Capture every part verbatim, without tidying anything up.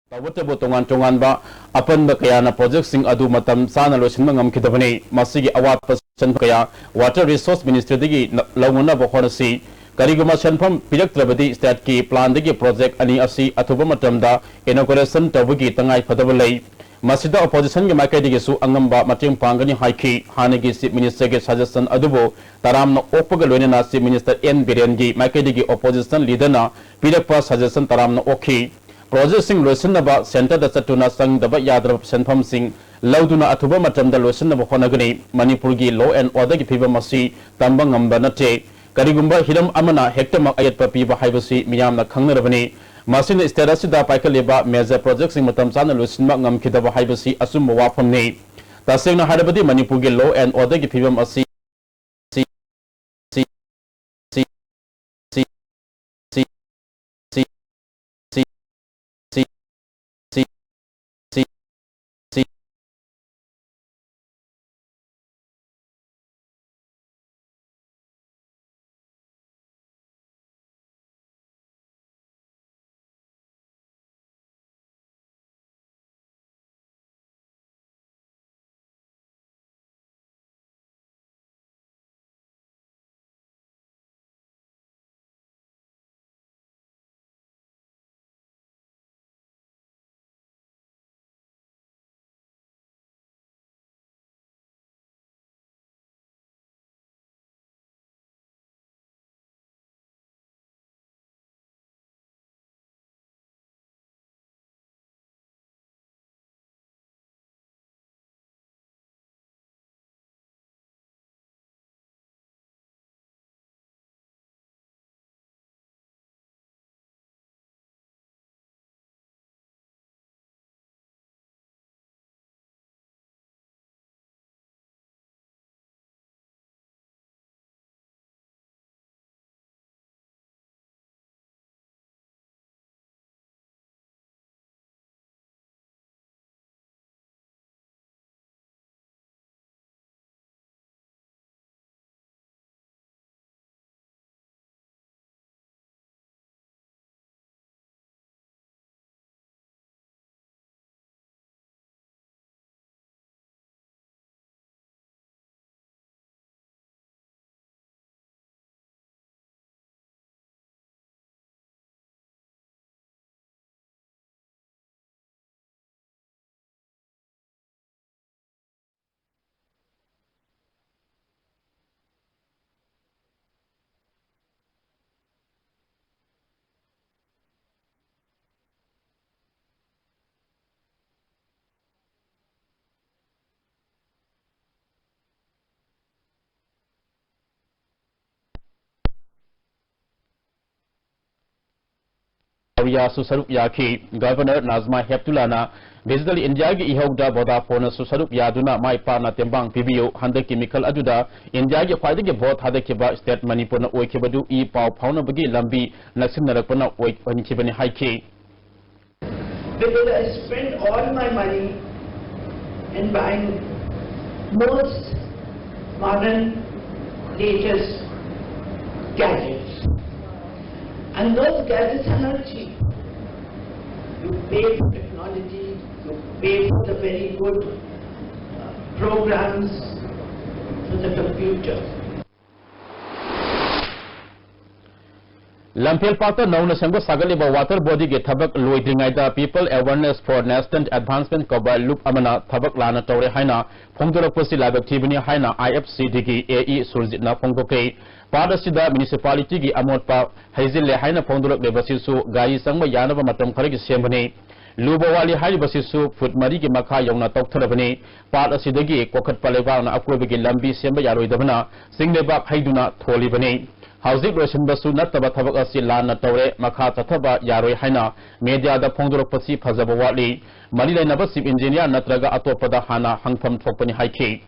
ꯇꯧꯕꯇꯕꯨ ꯇꯣꯉꯥꯟ ꯇꯣꯉꯥꯟꯕ ꯑꯄꯟꯕ ꯀꯌꯥꯅ ꯄ꯭ꯔꯣꯖꯦꯛꯁꯤꯡ ꯑꯗꯨ ꯃꯇꯝ ꯆꯥꯅ ꯂꯣꯏꯁꯤꯟꯕ ꯉꯝꯈꯤꯗꯕꯅꯤ꯫ ꯃꯁꯤꯒꯤ ꯑꯋꯥꯠꯄ ꯁꯦꯟꯐꯝ ꯀꯌꯥ Water Resource Ministryꯗꯒꯤ ꯅ-, ꯂꯧꯅꯅꯕ ꯍꯣꯠꯅꯁꯤ꯫ ꯀꯔꯤꯒꯨꯝꯕ ꯁꯦꯟꯐꯝ ꯄꯤꯔꯛꯇ꯭ꯔꯕꯗꯤ stateꯀꯤ planꯗꯒꯤ ꯄ꯭ꯔꯣꯖꯦꯛ ꯑꯅꯤ ꯑꯁꯤ ꯑꯊꯨꯕ ꯃꯇꯝꯗ inauguration ꯇꯧꯕꯒꯤ ꯇꯉꯥꯏ ꯐꯗꯕ ꯂꯩ꯫ ꯃꯁꯤꯗ oppositionꯒꯤ ꯃꯥꯏꯀꯩꯗꯒꯤꯁꯨ ꯑꯉꯝꯕ ꯃꯇꯦꯡ ꯄꯥꯡꯒꯅꯤ ꯍꯥꯏꯈꯤ꯫ ꯍꯥꯟꯅꯒꯤ Chief Ministerꯒꯤ suggestion ꯑꯗꯨꯕꯨ ꯇꯔꯥꯝꯅ ꯑꯣꯛꯄꯒ ꯂꯣꯏꯅꯅ Chief Minister N ꯕꯤꯔꯦꯟꯒꯤ ꯃꯥꯏꯀꯩꯗꯒꯤ opposition leaderꯅ ꯄꯤꯔꯛꯄ suggestion ꯇꯔꯥꯝꯅ ꯑꯣꯛꯈꯤ꯫ ꯄ꯭ꯔꯣꯖꯦꯛꯁꯤꯡ ꯂꯣꯏꯁꯤꯟꯅꯕ centreꯗ ꯆꯠꯇꯨꯅ ꯆꯪꯗꯕ ꯌꯥꯗ꯭ꯔꯕ ꯁꯦꯟꯐꯝꯁꯤꯡ ꯂꯧꯗꯨꯅ ꯑꯊꯨꯕ ꯃꯇꯝꯗ ꯂꯣꯏꯁꯤꯟꯅꯕ ꯍꯣꯠꯅꯒꯅꯤ꯫ ꯃꯅꯤꯄꯨꯔꯒꯤ law and orderꯒꯤ ꯐꯤꯕꯝ ꯑꯁꯤ ꯇꯝꯕ ꯉꯝꯕ ꯅꯠꯇꯦ꯫ ꯀꯔꯤꯒꯨꯝꯕ ꯍꯤꯔꯝ ꯑꯃꯅ ꯍꯦꯛꯇꯃꯛ ꯑꯌꯦꯠꯄ ꯄꯤꯕ ꯍꯥꯏꯕꯁꯤ ꯃꯤꯌꯥꯝꯅ ꯈꯪꯅꯔꯕꯅꯤ꯫ ꯃꯁꯤꯅ state ꯑꯁꯤꯗ ꯄꯥꯏꯈꯠꯂꯤꯕ major projectꯁꯤꯡ ꯃꯇꯝ ꯆꯥꯅ ꯂꯣꯏꯁꯤꯟꯕ ꯉꯝꯈꯤꯗꯕ ꯍꯥꯏꯕꯁꯤ ꯑꯆꯨꯝꯕ ꯋꯥꯐꯝꯅꯤ꯫ ꯇꯁꯦꯡꯅ ꯍꯥꯏꯔꯕꯗꯤ ꯃꯅꯤꯄꯨꯔꯒꯤ law and orderꯒꯤ ꯐꯤꯕꯝ ꯑꯁꯤ ꯌꯥꯁꯨ ꯁꯔꯨꯛ ꯌꯥꯈꯤ꯫ ꯒꯚꯔꯅꯔ ꯅꯥꯖꯃꯥ ꯍꯦꯞꯇꯨꯂꯥꯅ ꯗꯤꯖꯤꯇꯦꯜ ꯏꯟꯗꯤꯌꯥꯒꯤ ꯏꯍꯧꯗ ꯚꯣꯗꯥꯐꯣꯟꯅꯁꯨ ꯁꯔꯨꯛ ꯌꯥꯗꯨꯅ ꯃꯥꯏ ꯄꯥꯛꯅ ꯇꯦꯡꯕꯥꯡ ꯄꯤꯕꯤꯌꯨ, ꯍꯟꯗꯛꯀꯤ ꯃꯤꯈꯜ ꯑꯗꯨꯗ ꯏꯟꯗꯤꯌꯥꯒꯤ ꯈ꯭ꯋꯥꯏꯗꯒꯤ ꯚꯣꯠ ꯊꯥꯗꯈꯤꯕ ꯁ꯭ꯇꯦꯠ ꯃꯅꯤꯄꯨꯔꯅ ꯑꯣꯏꯈꯤꯕꯗꯨ ꯏ ꯄꯥꯎ ꯐꯥꯎꯅꯕꯒꯤ ꯂꯝꯕꯤ ꯅꯛꯁꯤꯟꯅꯔꯛꯄꯅ ꯑꯣꯏꯍꯟꯈꯤꯕꯅꯤ ꯍꯥꯏꯈꯤ꯫ Because I spend all my money in buying most modern, latest gadgets. And those gadgets are not cheap. You pay for technology, you pay for the very good uh, programs for the computer. ꯂꯝꯐꯦꯜ ꯄꯥꯠꯇ ꯅꯧꯅ ꯁꯦꯝꯒꯠ ꯁꯥꯒꯠꯂꯤꯕ water ꯕꯣꯗꯤꯒꯤ ꯊꯕꯛ ꯂꯣꯏꯗ꯭ꯔꯤꯉꯩꯗ People Awareness for National Advancement ꯀꯧꯕ ꯂꯨꯞ ꯑꯃꯅ ꯊꯕꯛ ꯂꯥꯟꯅ ꯇꯧꯔꯦ ꯍꯥꯏꯅ ꯐꯣꯡꯗꯣꯔꯛꯄꯁꯤ ꯂꯥꯏꯕꯛ ꯊꯤꯕꯅꯤ ꯍꯥꯏꯅ I F C D ꯒꯤ A E ꯁꯨꯔꯖꯤꯠꯅ ꯐꯣꯡꯗꯣꯛꯈꯤ꯫ ꯄꯥꯠ ꯑꯁꯤꯗ ꯃ꯭ꯌꯨꯅꯤꯁꯤꯄꯥꯂꯤꯇꯤꯒꯤ ꯑꯃꯣꯠꯄ ꯍꯩꯖꯤꯜꯂꯦ ꯍꯥꯏꯅ ꯐꯣꯡꯗꯣꯔꯛꯂꯤꯕꯁꯤꯁꯨ ꯒꯥꯔꯤ ꯆꯪꯕ ꯌꯥꯅꯕ ꯃꯇꯝ ꯈꯔꯒꯤ ꯁꯦꯝꯕꯅꯤ꯫ ꯂꯨꯕ ꯋꯥꯠꯂꯤ ꯍꯥꯏꯔꯤꯕꯁꯤꯁꯨ ꯐꯨꯠ ꯃꯔꯤꯒꯤ ꯃꯈꯥ ꯌꯧꯅ ꯇꯧꯊꯔꯕꯅꯤ꯫ ꯄꯥꯠ ꯑꯁꯤꯗꯒꯤ ꯀꯣꯛꯈꯠꯄ ꯂꯩꯕꯥꯛꯅ ꯑꯀꯣꯏꯕꯒꯤ ꯂꯝꯕꯤ ꯁꯦꯝꯕ ꯌꯥꯔꯣꯏꯗꯕꯅ ꯆꯤꯡ ꯂꯩꯕꯥꯛ ꯍꯩꯗꯨꯅ ꯊꯣꯜꯂꯤꯕꯅꯤ꯫ ꯍꯧꯖꯤꯛ ꯂꯣꯏꯁꯤꯟꯕꯁꯨ ꯅꯠꯇꯕ ꯊꯕꯛ ꯑꯁꯤ ꯂꯥꯟꯅ ꯇꯧꯔꯦ, ꯃꯈꯥ ꯆꯠꯊꯕ ꯌꯥꯔꯣꯏ ꯍꯥꯏꯅ ꯃꯦꯗꯤꯌꯥꯗ ꯐꯣꯡꯗꯣꯔꯛꯄꯁꯤ ꯐꯖꯕ ꯋꯥꯠꯂꯤ꯫ ꯃꯔꯤ ꯂꯩꯅꯕ ꯆꯤꯐ ꯏꯟꯖꯤꯅꯤꯌꯥꯔ ꯅꯠꯇ꯭ꯔꯒ ꯑꯇꯣꯞꯄꯗ ꯍꯥꯟꯅ ꯍꯪꯐꯝ ꯊꯣꯛꯄꯅꯤ ꯍꯥꯏꯈꯤ꯫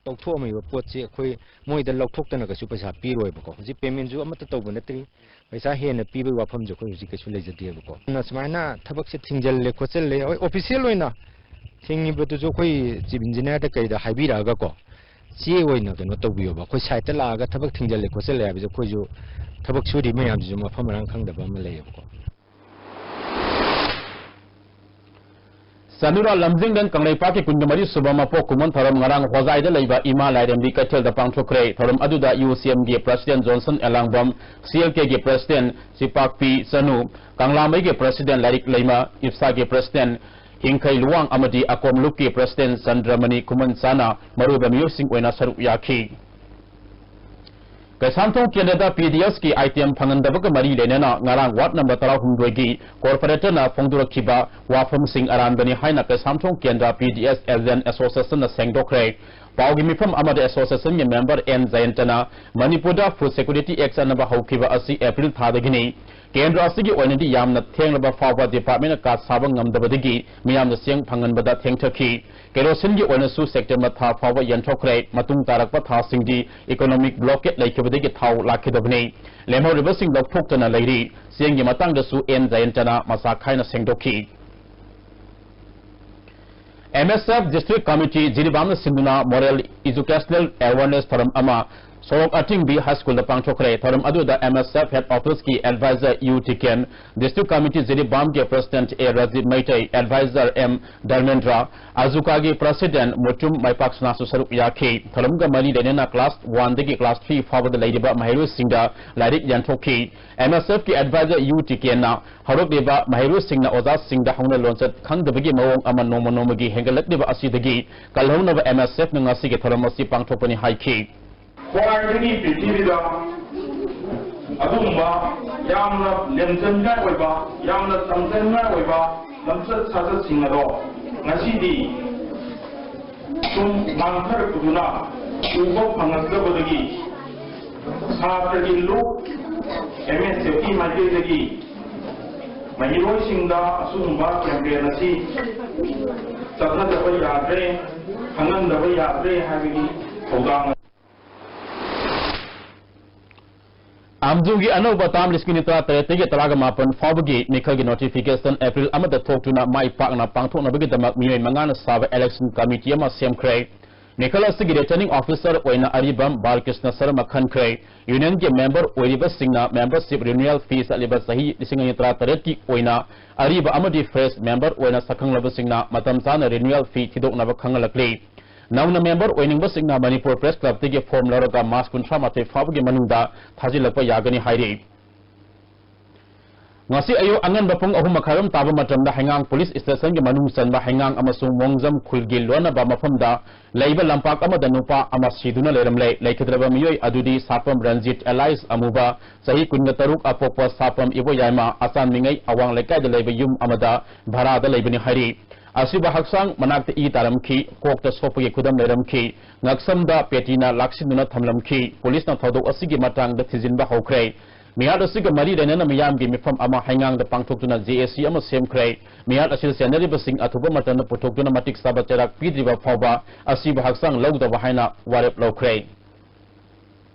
ꯂꯧꯊꯣꯛꯑꯝꯃꯤꯕ ꯄꯣꯠꯁꯤ ꯑꯩꯈꯣꯏ ꯃꯣꯏꯗ ꯂꯧꯊꯣꯛꯇꯅ ꯀꯩꯁꯨ ꯄꯩꯁꯥ ꯄꯤꯔꯣꯏꯕꯀꯣ꯫ ꯍꯧꯖꯤꯛ ꯄꯦꯃꯦꯟꯁꯨ ꯑꯃꯠꯇ ꯇꯧꯕ ꯅꯠꯇ꯭ꯔꯤ꯫ ꯄꯩꯁꯥ ꯍꯦꯟꯅ ꯄꯤꯕꯒꯤ ꯋꯥꯐꯝꯁꯨ ꯑꯩꯈꯣꯏ ꯍꯧꯖꯤꯛ ꯀꯩꯁꯨ ꯂꯩꯖꯗꯦꯕꯀꯣ꯫ ꯑꯗꯨꯅ ꯁꯨꯃꯥꯏꯅ ꯊꯕꯛꯁꯦ ꯊꯤꯡꯖꯤꯜꯂꯦ ꯈꯣꯠꯆꯤꯜꯂꯦ, ꯍꯣꯏ, ꯑꯣꯐꯤꯁꯤꯌꯦꯜ ꯑꯣꯏꯅ ꯊꯤꯡꯉꯤꯕꯗꯨꯁꯨ ꯑꯩꯈꯣꯏ ꯆꯤꯐ ꯏꯟꯖꯤꯅꯤꯌꯥꯔꯗ ꯀꯩꯗ ꯍꯥꯏꯕꯤꯔꯛꯑꯒꯀꯣ, ꯆꯦ ꯑꯣꯏꯅ ꯀꯩꯅꯣ ꯇꯧꯕꯤꯌꯣꯕ꯫ ꯑꯩꯈꯣꯏ ꯁꯥꯏꯠꯇ ꯂꯥꯛꯑꯒ ꯊꯕꯛ ꯊꯤꯡꯖꯤꯜꯂꯦ ꯈꯣꯠꯆꯤꯜꯂꯦ ꯍꯥꯏꯕꯁꯦ ꯑꯩꯈꯣꯏꯁꯨ ꯊꯕꯛ ꯁꯨꯔꯤ ꯃꯌꯥꯝꯁꯤꯁꯨ ꯃꯐꯝ ꯃꯔꯥꯡ ꯈꯪꯗꯕ ꯑꯃ ꯂꯩꯌꯦꯕꯀꯣ꯫ ꯆꯅꯨꯔꯥ ꯂꯝꯖꯤꯡꯂꯦꯟ ꯀꯪꯂꯩꯄꯥꯛꯀꯤ ꯀꯨꯟꯃꯔꯤ ꯁꯨꯕ ꯃꯄꯣꯛ ꯀꯨꯝꯑꯣꯟ ꯊꯧꯔꯝ ꯉꯔꯥꯡ ꯍꯣꯖꯥꯏꯗ ꯂꯩꯕ ꯏꯃꯥ ꯂꯥꯏꯔꯦꯝꯕꯤ ꯀꯩꯊꯦꯜꯗ ꯄꯥꯡꯊꯣꯛꯈ꯭ꯔꯦ꯫ ꯊꯧꯔꯝ ꯑꯗꯨꯗ U C M ꯒꯤ president Johnson ꯑꯦꯂꯥꯡꯕꯝ, C L K ꯒꯤ president ꯆꯤꯄꯥꯛꯄꯤ ꯆꯅꯨ, ꯀꯪꯂꯥꯃꯩꯒꯤ president ꯂꯥꯏꯔꯤꯛ ꯂꯩꯃ, ꯏꯞꯁꯥꯒꯤ president ꯍꯤꯡꯈꯩ ꯂꯨꯋꯥꯡ ꯑꯃꯗꯤ ꯑꯀꯣꯝ ꯂꯨꯞꯀꯤ president ꯆꯟꯗ꯭ꯔꯃꯅꯤ ꯈꯨꯃꯟꯆꯥꯅ ꯃꯔꯨꯑꯣꯏꯕ ꯃꯤꯑꯣꯏꯁꯤꯡ ꯑꯣꯏꯅ ꯁꯔꯨꯛ ꯌꯥꯈꯤ꯫ ꯀꯩꯁꯥꯝꯊꯣꯡ ꯀꯦꯟꯗ꯭ꯔꯗ P D S ꯀꯤ item ꯐꯪꯍꯟꯗꯕꯒ ꯃꯔꯤ ꯂꯩꯅꯅ ꯉꯔꯥꯡ ward number ꯇꯔꯥꯍꯨꯝꯗꯣꯏꯒꯤ corporator ꯅ ꯐꯣꯡꯗꯣꯔꯛꯈꯤꯕ ꯋꯥꯐꯝꯁꯤꯡ ꯑꯔꯥꯟꯕꯅꯤ ꯍꯥꯏꯅ ꯀꯩꯁꯥꯝꯊꯣꯡ ꯀꯦꯟꯗ꯭ꯔ P D S agent association ꯅ ꯁꯦꯡꯗꯣꯛꯈ꯭ꯔꯦ꯫ ꯄꯥꯎꯒꯤ ꯃꯤꯐꯝ ꯑꯃꯗ ꯑꯦꯁꯣꯁꯤꯌꯦꯁꯟꯒꯤ ꯃꯦꯝꯕꯔ ꯑꯦꯟ ꯖꯌꯟꯇꯅ ꯃꯅꯤꯄꯨꯔꯗ ꯐꯨꯗ ꯁꯦꯀ꯭ꯌꯨꯔꯤꯇꯤ ꯑꯦꯛ ꯆꯠꯅꯕ ꯍꯧꯈꯤꯕ ꯑꯁꯤ ꯑꯦꯄ꯭ꯔꯤꯜ ꯊꯥꯗꯒꯤꯅꯤ꯫ ꯀꯦꯟꯗ꯭ꯔ ꯑꯁꯤꯒꯤ ꯑꯣꯏꯅꯗꯤ ꯌꯥꯝꯅ ꯊꯦꯡꯂꯕ ꯐꯥꯎꯕ ꯗꯤꯄꯥꯔꯠꯃꯦꯟꯅ ꯀꯥꯔꯗ ꯁꯥꯕ ꯉꯝꯗꯕꯗꯒꯤ ꯃꯤꯌꯥꯝꯗ ꯆꯦꯡ ꯐꯪꯍꯟꯕꯗ ꯊꯦꯡꯊꯈꯤ꯫ ꯀꯦꯔꯣꯁꯤꯟꯒꯤ ꯑꯣꯏꯅꯁꯨ ꯁꯦꯞꯇꯦꯝꯕꯔ ꯊꯥ ꯐꯥꯎꯕ ꯌꯦꯟꯊꯣꯛꯈ꯭ꯔꯦ꯫ ꯃꯇꯨꯡ ꯇꯥꯔꯛꯄ ꯊꯥꯁꯤꯡꯗꯤ ꯏꯀꯣꯅꯣꯃꯤꯛ ꯕ꯭ꯂꯣꯀꯦꯠ ꯂꯩꯈꯤꯕꯗꯒꯤ ꯊꯥꯎ ꯂꯥꯛꯈꯤꯗꯕꯅꯤ꯫ ꯂꯦꯝꯍꯧꯔꯤꯕꯁꯤꯡ ꯂꯧꯊꯣꯛꯇꯅ ꯂꯩꯔꯤ꯫ ꯆꯦꯡꯒꯤ ꯃꯇꯥꯡꯗꯁꯨ ꯑꯦꯟ ꯖꯌꯟꯇꯅ ꯃꯆꯥ ꯈꯥꯏꯅ ꯁꯦꯡꯗꯣꯛꯈꯤ꯫ M S F District Committee ꯖꯤꯔꯤꯕꯥꯝꯅ ꯁꯤꯟꯗꯨꯅ Moral Educational Awareness ꯊꯧꯔꯝ ꯑꯃ ꯁꯣꯔꯣꯛ ꯑꯊꯤꯡꯕꯤ ꯍꯥꯏ ꯁ꯭ꯀꯨꯜꯗ ꯄꯥꯡꯊꯣꯛꯈ꯭ꯔꯦ꯫ ꯊꯧꯔꯝ ꯑꯗꯨꯗ ꯑꯦꯝ ꯑꯦꯁ ꯑꯦꯐ ꯍꯦꯗ ꯑꯣꯐꯤꯁꯀꯤ adviser Y Tiken, District Committee ꯖꯤꯔꯤꯕꯥꯝꯒꯤ president A Rajib Meitei, adviser M Dharmendra, ꯑꯖꯨꯀꯥꯒꯤ ꯄ꯭ꯔꯦꯁꯤꯗꯦꯟꯠ ꯃꯨꯆꯨꯝ ꯃꯥꯏꯄꯥꯛꯁꯅꯥꯁꯨ ꯁꯔꯨꯛ ꯌꯥꯈꯤ꯫ ꯊꯧꯔꯝꯒ ꯃꯔꯤ ꯂꯩꯅꯅ ꯀ꯭ꯂꯥꯁ ꯋꯥꯟꯗꯒꯤ ꯀ꯭ꯂꯥꯁ ꯊ꯭ꯔꯤ ꯐꯥꯎꯕꯗ ꯂꯩꯔꯤꯕ ꯃꯍꯩꯔꯣꯏꯁꯤꯡꯗ ꯂꯥꯏꯔꯤꯛ ꯌꯦꯟꯊꯣꯛꯈꯤ꯫ ꯑꯦꯝ ꯑꯦꯁ ꯑꯦꯐꯀꯤ ꯑꯦꯗꯚꯥꯏꯖꯔ ꯌꯨ ꯇꯤꯀꯦꯟꯅ ꯍꯧꯔꯛꯂꯤꯕ ꯃꯍꯩꯔꯣꯏꯁꯤꯡꯅ ꯑꯣꯖꯥꯁꯤꯡꯗ ꯍꯧꯅ ꯂꯣꯟꯆꯠ ꯈꯪꯗꯕꯒꯤ ꯃꯑꯣꯡ ꯑꯃ ꯅꯣꯡꯃ ꯅꯣꯡꯃꯒꯤ ꯍꯦꯟꯒꯠꯂꯛꯂꯤꯕ ꯑꯁꯤꯗꯒꯤ ꯀꯜꯍꯧꯅꯕ ꯑꯦꯝ ꯑꯦꯁ ꯑꯦꯐꯅ ꯉꯁꯤꯒꯤ ꯊꯧꯔꯝ ꯑꯁꯤ ꯄꯥꯡꯊꯣꯛꯄꯅꯤ ꯍꯥꯏꯈꯤ꯫ ꯈ꯭ꯋꯥꯏꯗꯒꯤ ꯄ꯭ꯔꯤꯊꯤꯕꯤꯗ ꯑꯗꯨꯒꯨꯝꯕ ꯌꯥꯝꯅ ꯂꯦꯝꯖꯅꯤꯡꯉꯥꯏ ꯑꯣꯏꯕ, ꯌꯥꯝꯅ ꯇꯝꯖꯅꯤꯡꯉꯥꯏ ꯑꯣꯏꯕ ꯂꯝꯆꯠ ꯁꯥꯖꯠꯁꯤꯡ ꯑꯗꯣ ꯉꯁꯤꯗꯤ ꯁꯨꯝ ꯃꯥꯡꯊꯔꯛꯄꯗꯨꯅ ꯎꯕ ꯐꯪꯉꯛꯇꯕꯗꯒꯤ ꯁꯥꯇ꯭ꯔꯒꯤ ꯂꯨꯞ ꯑꯦꯝ ꯑꯦꯁ ꯑꯦꯐꯀꯤ ꯃꯥꯏꯀꯩꯗꯒꯤ ꯃꯍꯩꯔꯣꯏꯁꯤꯡꯗ ꯑꯁꯤꯒꯨꯝꯕ ꯀꯦꯝꯄꯦꯟ ꯑꯁꯤ ꯆꯠꯊꯗꯕ ꯌꯥꯗ꯭ꯔꯦ, ꯈꯪꯍꯟꯗꯕ ꯌꯥꯗ꯭ꯔꯦ ꯍꯥꯏꯕꯒꯤ ꯊꯧꯗꯥꯡ ꯑꯃꯁꯨꯡꯒꯤ ꯑꯅꯧꯕ ꯇꯥꯝ ꯂꯤꯁꯤꯡ ꯑꯅꯤ ꯇꯔꯥꯇꯔꯦꯠꯇꯒꯤ ꯇꯔꯥꯃꯥꯄꯟ ꯐꯥꯎꯕꯒꯤ ꯃꯤꯈꯜꯒꯤ ꯅꯣꯇꯤꯐꯤꯀꯦꯁꯟ ꯑꯦꯄ꯭ꯔꯤꯜ ꯑꯃꯗ ꯊꯣꯛꯇꯨꯅ ꯃꯥꯏ ꯄꯥꯛꯅ ꯄꯥꯡꯊꯣꯛꯅꯕꯒꯤꯗꯃꯛ ꯃꯤꯑꯣꯏ ꯃꯉꯥꯅ ꯁꯥꯕ ꯏꯂꯦꯛꯁꯟ ꯀꯃꯤꯇꯤ ꯑꯃ ꯁꯦꯝꯈ꯭ꯔꯦ꯫ ꯃꯤꯈꯜ ꯑꯁꯤꯒꯤ ꯔꯤꯇꯔꯅꯤꯡ ꯑꯣꯐꯤꯁꯔ ꯑꯣꯏꯅ ꯑꯔꯤꯕꯝ ꯕꯥꯂꯀ꯭ꯔꯤꯁꯅ ꯁꯔꯃ ꯈꯟꯈ꯭ꯔꯦ꯫ ꯌꯨꯅꯤꯌꯟꯒꯤ ꯃꯦꯝꯕꯔ ꯑꯣꯏꯔꯤꯕꯁꯤꯡꯅ ꯃꯦꯝꯕꯔꯁꯤꯞ ꯔꯤꯅ꯭ꯌꯨꯑꯦꯜ ꯐꯤ ꯆꯠꯂꯤꯕ ꯆꯍꯤ ꯂꯤꯁꯤꯡ ꯑꯅꯤ ꯇꯔꯥꯇꯔꯦꯠꯀꯤ ꯑꯣꯏꯅ ꯑꯔꯤꯕ ꯑꯃꯗꯤ ꯐ꯭ꯔꯦꯁ ꯃꯦꯝꯕꯔ ꯑꯣꯏꯅ ꯁꯛꯈꯪꯂꯕꯁꯤꯡꯅ ꯃꯇꯝ ꯆꯥꯅ ꯔꯤꯅ꯭ꯌꯨꯑꯦꯜ ꯐꯤ ꯊꯤꯗꯣꯛꯅꯕ ꯈꯪꯍꯜꯂꯛꯂꯤ꯫ ꯅꯧꯅ ꯃꯦꯝꯕꯔ ꯑꯣꯏꯅꯤꯡꯕꯁꯤꯡꯅ ꯃꯅꯤꯄꯨꯔ ꯄ꯭ꯔꯦꯁ ꯀ꯭ꯂꯕꯇꯒꯤ ꯐꯣꯔꯝ ꯂꯧꯔꯒ ꯃꯥꯔꯆ ꯀꯨꯟꯊ꯭ꯔꯥ ꯃꯥꯊꯣꯏ ꯐꯥꯎꯕꯒꯤ ꯃꯅꯨꯡꯗ ꯊꯥꯖꯤꯜꯂꯛꯄ ꯌꯥꯒꯅꯤ ꯍꯥꯏꯔꯤ꯫ ꯉꯁꯤ ꯑꯌꯨꯛ ꯑꯉꯟꯕ ꯄꯨꯡ ꯑꯍꯨꯝ ꯃꯈꯥꯏꯔꯣꯝ ꯇꯥꯕ ꯃꯇꯝꯗ ꯍꯩꯉꯥꯡ ꯄꯨꯂꯤꯁ ꯁ꯭ꯇꯦꯁꯟꯒꯤ ꯃꯅꯨꯡ ꯆꯟꯕ ꯍꯩꯉꯥꯡ ꯑꯃꯁꯨꯡ ꯃꯣꯡꯖꯝ ꯈꯨꯜꯒꯤ ꯂꯣꯟꯅꯕ ꯃꯐꯝꯗ ꯂꯩꯕ ꯂꯝꯄꯥꯛ ꯑꯃꯗ ꯅꯨꯄꯥ ꯑꯃ ꯁꯤꯗꯨꯅ ꯂꯩꯔꯝꯂꯦ꯫ ꯂꯩꯈꯤꯗ꯭ꯔꯕ ꯃꯤꯑꯣꯏ ꯑꯗꯨꯗꯤ ꯁꯥꯄꯝ ꯔꯟꯖꯤꯠ ꯑꯦꯂꯥꯏꯁ ꯑꯃꯨꯕ, ꯆꯍꯤ ꯀꯨꯟꯒ ꯇꯔꯨꯛ, ꯑꯄꯣꯛꯄ ꯁꯥꯄꯝ ꯏꯕꯣꯌꯥꯏꯃ, ꯑꯆꯥꯟꯃꯤꯉꯩ ꯑꯋꯥꯡ ꯂꯩꯀꯥꯏꯗ ꯂꯩꯕ ꯌꯨꯝ ꯑꯃꯗ ꯚꯔꯥꯗ ꯂꯩꯕꯅꯤ ꯍꯥꯏꯔꯤ꯫ ꯑꯁꯤꯕ ꯍꯛꯆꯥꯡ ꯃꯅꯥꯛꯇ ꯏ ꯇꯥꯔꯝꯈꯤ, ꯀꯣꯛꯇ ꯁꯣꯛꯄꯒꯤ ꯈꯨꯗꯝ ꯂꯩꯔꯝꯈꯤ, ꯉꯛꯁꯝꯗ ꯄꯦꯇꯤꯅ ꯂꯥꯛꯁꯤꯟꯗꯨꯅ ꯊꯝꯂꯝꯈꯤ꯫ ꯄꯨꯂꯤꯁꯅ ꯊꯧꯗꯣꯛ ꯑꯁꯤꯒꯤ ꯃꯇꯥꯡꯗ ꯊꯤꯖꯤꯟꯕ ꯍꯧꯈ꯭ꯔꯦ꯫ ꯃꯤꯍꯥꯠ ꯑꯁꯤꯒ ꯃꯔꯤ ꯂꯩꯅꯅ ꯃꯤꯌꯥꯝꯒꯤ ꯃꯤꯐꯝ ꯑꯃ ꯍꯩꯉꯥꯡꯗ ꯄꯥꯡꯊꯣꯛꯇꯨꯅ ꯖꯦ ꯑꯦ ꯁꯤ ꯑꯃ ꯁꯦꯝꯈ꯭ꯔꯦ꯫ ꯃꯤꯍꯥꯠ ꯑꯁꯤꯗ ꯆꯦꯟꯅꯔꯤꯕꯁꯤꯡ ꯑꯊꯨꯕ ꯃꯇꯝꯗ ꯄꯨꯊꯣꯛꯇꯨꯅ ꯃꯇꯤꯛ ꯆꯥꯕ ꯆꯩꯔꯥꯛ ꯄꯤꯗ꯭ꯔꯤꯕ ꯐꯥꯎꯕ ꯑꯁꯤꯕ ꯍꯛꯆꯥꯡ ꯂꯧꯗꯕ ꯍꯥꯏꯅ ꯋꯥꯔꯦꯞ ꯂꯧꯈ꯭ꯔꯦ꯫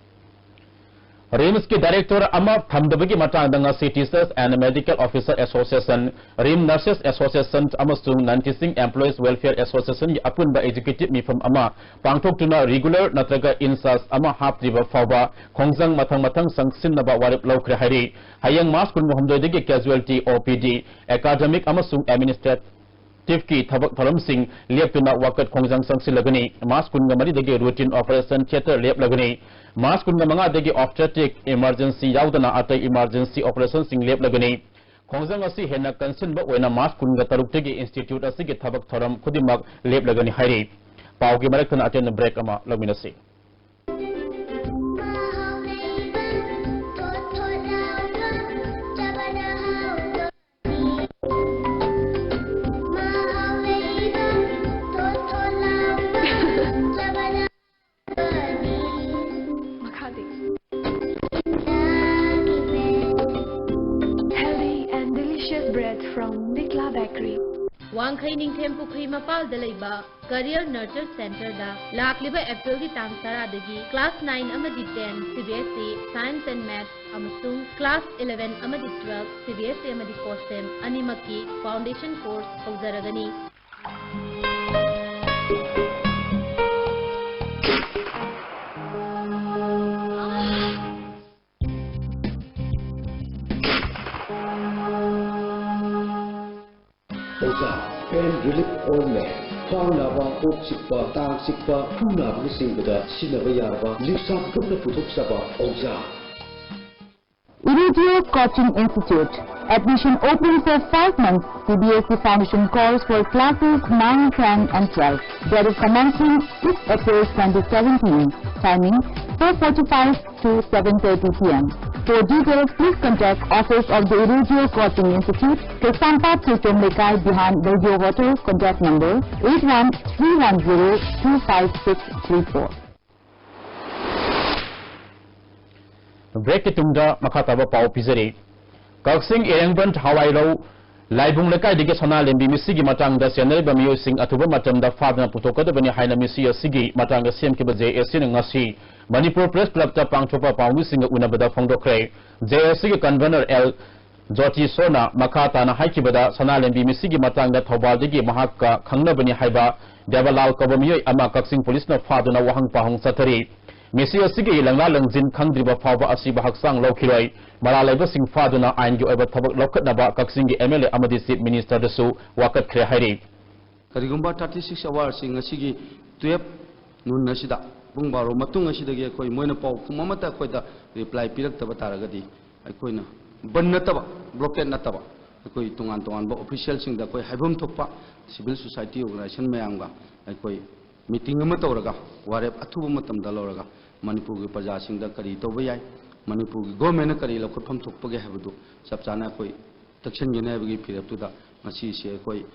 ꯔꯤꯝꯁꯀꯤ ꯗꯥꯏꯔꯦꯛꯇꯔ ꯑꯃ ꯊꯝꯗꯕꯒꯤ ꯃꯇꯥꯡꯗ ꯉꯁꯤ Teachers and Medical Officer Association, rim Nurses Association ꯑꯃꯁꯨꯡ Non Teaching Employees Welfare Associationꯒꯤ ꯑꯄꯨꯟꯕ executive ꯃꯤꯐꯝ ꯑꯃ ꯄꯥꯡꯊꯣꯛꯇꯨꯅ regular ꯅꯠꯇ꯭ꯔꯒ in charge ꯑꯃ ꯍꯥꯞꯇ꯭ꯔꯤꯕ ꯐꯥꯎꯕ ꯈꯣꯡꯖꯪ ꯃꯊꯪ ꯃꯊꯪ ꯆꯪꯁꯤꯟꯅꯕ ꯋꯥꯔꯦꯞ ꯂꯧꯈ꯭ꯔꯦ ꯍꯥꯏꯔꯤ꯫ ꯍꯌꯦꯡ ꯃꯥꯔꯆ ꯀꯨꯟꯍꯨꯝꯗꯣꯏꯗꯒꯤ casualty, O P D, academic ꯑꯃꯁꯨꯡ administrative ꯇꯤꯞꯀꯤ ꯊꯕꯛ ꯊꯧꯔꯝꯁꯤꯡ ꯂꯦꯞꯇꯨꯅ ꯋꯥꯀꯠ ꯈꯣꯡꯖꯪ ꯆꯪꯁꯤꯜꯂꯒꯅꯤ꯫ ꯃꯥꯔꯆ ꯀꯨꯟꯒ ꯃꯔꯤꯗꯒꯤ routine operation theater ꯂꯦꯞꯂꯒꯅꯤ꯫ ꯃꯥꯔꯆ ꯀꯨꯟꯒ ꯃꯉꯥꯗꯒꯤ obstetric emergency ꯌꯥꯎꯗꯅ ꯑꯇꯩ emergency operationꯁꯤꯡ ꯂꯦꯞꯂꯒꯅꯤ꯫ ꯈꯣꯡꯖꯪ ꯑꯁꯤ ꯍꯦꯟꯅ ꯀꯟꯁꯤꯟꯕ ꯑꯣꯏꯅ ꯃꯥꯔꯆ ꯀꯨꯟꯒ ꯇꯔꯨꯛꯇꯒꯤ institute ꯑꯁꯤꯒꯤ ꯊꯕꯛ ꯊꯧꯔꯝ ꯈꯨꯗꯤꯡꯃꯛ ꯂꯦꯞꯂꯒꯅꯤ ꯍꯥꯏꯔꯤ꯫ ꯄꯥꯎꯒꯤ ꯃꯔꯛꯇꯅ ꯑꯇꯦꯟꯕ break ꯑꯃ ꯂꯧꯃꯤꯟꯅꯁꯤ꯫ Healthy and delicious bread from Mikla Bakery. ꯋꯥꯡꯈꯩ ꯅꯤꯡꯊꯦꯝ ꯄꯨꯈ꯭ꯔꯤ ꯃꯄꯥꯜꯗ ꯂꯩꯕ Career Nurture Centerꯗ ꯂꯥꯛꯂꯤꯕ ꯑꯦꯄ꯭ꯔꯤꯜꯒꯤ ꯇꯥꯡ ꯇꯔꯥꯗꯒꯤ class nine ꯑꯃꯗꯤ ten C B S E Science and Maths ꯑꯃꯁꯨꯡ class eleven ꯑꯃꯗꯤ twelve C B S E ꯑꯃꯗꯤ COSEM ꯑꯅꯤꯃꯛꯀꯤ foundation course ꯍꯧꯖꯔꯒꯅꯤ꯫ ꯑꯣꯖꯥ, pain relief ointment, ꯈ꯭ꯋꯥꯡ ꯅꯥꯕ, ꯀꯣꯛ ꯆꯤꯛꯄ, ꯇꯥꯡ ꯆꯤꯛꯄ, ꯈꯨ ꯅꯥꯕꯅꯆꯤꯡꯕꯗ ꯁꯤꯖꯤꯟꯅꯕ ꯌꯥꯔꯕ ꯂꯤꯞꯁꯥꯞ ꯒ꯭ꯔꯨꯞꯅ ꯄꯨꯊꯣꯛꯆꯕ ꯑꯣꯖꯥ꯫ Iridio Coaching Institute. Admission open for five months. C B S E Foundation course for classes nine, ten and twelve. Date of commencement six April twenty seventeen. Timing four forty-five to seven thirty P M. For details, please contact Office of the Irradio Coaching Institute, Kaisampat Chichom Lekai behind Radio Hotel, contact number eight one three one zero two five six three four. Break ꯀꯤ ꯇꯨꯡꯗ ꯃꯈꯥ ꯇꯥꯕ ꯄꯥꯎ ꯄꯤꯖꯔꯤ꯫ ꯀꯛꯆꯤꯡ ꯏꯔꯦꯡꯕꯟ ꯊꯋꯥꯏꯔꯧ ꯂꯥꯏꯕꯨꯡ ꯂꯩꯀꯥꯏꯗꯒꯤ ꯁꯅꯥ ꯂꯦꯝꯕꯤ ꯃꯤꯁꯤꯒꯤ ꯃꯇꯥꯡꯗ ꯆꯦꯟꯅꯔꯤꯕ ꯃꯤꯑꯣꯏꯁꯤꯡ ꯑꯊꯨꯕ ꯃꯇꯝꯗ ꯐꯥꯗꯨꯅ ꯄꯨꯊꯣꯛꯀꯗꯕꯅꯤ ꯍꯥꯏꯅ ꯃꯤꯁꯤ ꯑꯁꯤꯒꯤ ꯃꯇꯥꯡꯗ ꯁꯦꯝꯈꯤꯕ ꯖꯦ ꯑꯦ ꯁꯤꯅ ꯉꯁꯤ ꯃꯅꯤꯄꯨꯔ ꯄ꯭ꯔꯦꯁ ꯀ꯭ꯂꯕꯇ ꯄꯥꯡꯊꯣꯛꯄ ꯄꯥꯎꯃꯤꯁꯤꯡꯒ ꯎꯅꯕꯗ ꯐꯣꯡꯗꯣꯛꯈ꯭ꯔꯦ꯫ ꯖꯦ ꯑꯦ ꯁꯤꯒꯤ ꯀꯟꯚꯦꯅꯔ ꯑꯦꯜ ꯖꯣꯇꯤꯁꯣꯔꯅ ꯃꯈꯥ ꯇꯥꯅ ꯍꯥꯏꯈꯤꯕꯗ, ꯁꯅꯥ ꯂꯦꯝꯕꯤ ꯃꯤꯁꯤꯒꯤ ꯃꯇꯥꯡꯗ ꯊꯧꯕꯥꯜꯗꯒꯤ ꯃꯍꯥꯛꯀ ꯈꯪꯅꯕꯅꯤ ꯍꯥꯏꯕ ꯗꯦꯕꯂꯥꯜ ꯀꯧꯕ ꯃꯤꯑꯣꯏ ꯑꯃ ꯀꯛꯆꯤꯡ ꯄꯨꯂꯤꯁꯅ ꯐꯥꯗꯨꯅ ꯋꯥꯍꯪ ꯄꯥꯎꯍꯪ ꯆꯠꯊꯔꯤ꯫ ꯃꯤꯁꯤ ꯑꯁꯤꯒꯤ ꯂꯪꯂꯥ ꯂꯪꯖꯤꯟ ꯈꯪꯗ꯭ꯔꯤꯕ ꯐꯥꯎꯕ ꯑꯁꯤꯕ ꯍꯛꯆꯥꯡ ꯂꯧꯈꯤꯔꯣꯏ꯫ ꯃꯔꯥꯜ ꯂꯩꯕꯁꯤꯡ ꯐꯥꯗꯨꯅ ꯑꯥꯏꯟꯒꯤ ꯑꯣꯏꯕ ꯊꯕꯛ ꯂꯧꯈꯠꯅꯕ ꯀꯛꯆꯤꯡꯒꯤ ꯑꯦꯝ ꯑꯦꯜ ꯑꯦ ꯑꯃꯗꯤ ꯆꯤꯐ ꯃꯤꯅꯤꯁꯇꯔꯗꯁꯨ ꯋꯥꯀꯠꯈ꯭ꯔꯦ ꯍꯥꯏꯔꯤ꯫ ꯀꯔꯤꯒꯨꯝꯕ thirty six hour ꯁꯤ ꯉꯁꯤꯒꯤ twelve noon ꯑꯁꯤꯗ, ꯄꯨꯡ ꯕꯥꯔꯣ ꯃꯇꯨꯡ ꯑꯁꯤꯗꯒꯤ ꯑꯩꯈꯣꯏ ꯃꯣꯏꯅ ꯄꯥꯎꯈꯨꯝ ꯑꯃꯠꯇ ꯑꯩꯈꯣꯏꯗ reply ꯄꯤꯔꯛꯇꯕ ꯇꯥꯔꯒꯗꯤ, ꯑꯩꯈꯣꯏꯅ ꯕꯟ ꯅꯠꯇꯕ, blockade ꯅꯠꯇꯕ, ꯑꯩꯈꯣꯏ ꯇꯣꯉꯥꯟ ꯇꯣꯉꯥꯟꯕ official ꯁꯤꯡꯗ ꯑꯩꯈꯣꯏ ꯍꯥꯏꯐꯝ ꯊꯣꯛꯄ civil society organization ꯃꯌꯥꯝꯒ ꯑꯩꯈꯣꯏ meeting ꯑꯃ ꯇꯧꯔꯒ, ꯋꯥꯔꯦꯞ ꯑꯊꯨꯕ ꯃꯇꯝꯗ ꯂꯧꯔꯒ, ꯃꯅꯤꯄꯨꯔꯒꯤ ꯄ꯭ꯔꯖꯥꯁꯤꯡꯗ ꯀꯔꯤ ꯇꯧꯕ ꯌꯥꯏ, ꯃꯅꯤꯄꯨꯔꯒꯤ government ꯅ ꯀꯔꯤ ꯂꯧꯈꯠꯐꯝ ꯊꯣꯛꯄꯒꯦ ꯍꯥꯏꯕꯗꯨ ꯆꯞ ꯆꯥꯅ ꯑꯩꯈꯣꯏ ꯇꯛꯁꯟꯒꯅꯤ ꯍꯥꯏꯕꯒꯤ ꯐꯤꯔꯦꯞꯇꯨꯗ ꯉꯁꯤꯁꯦ ꯑꯩꯈꯣꯏ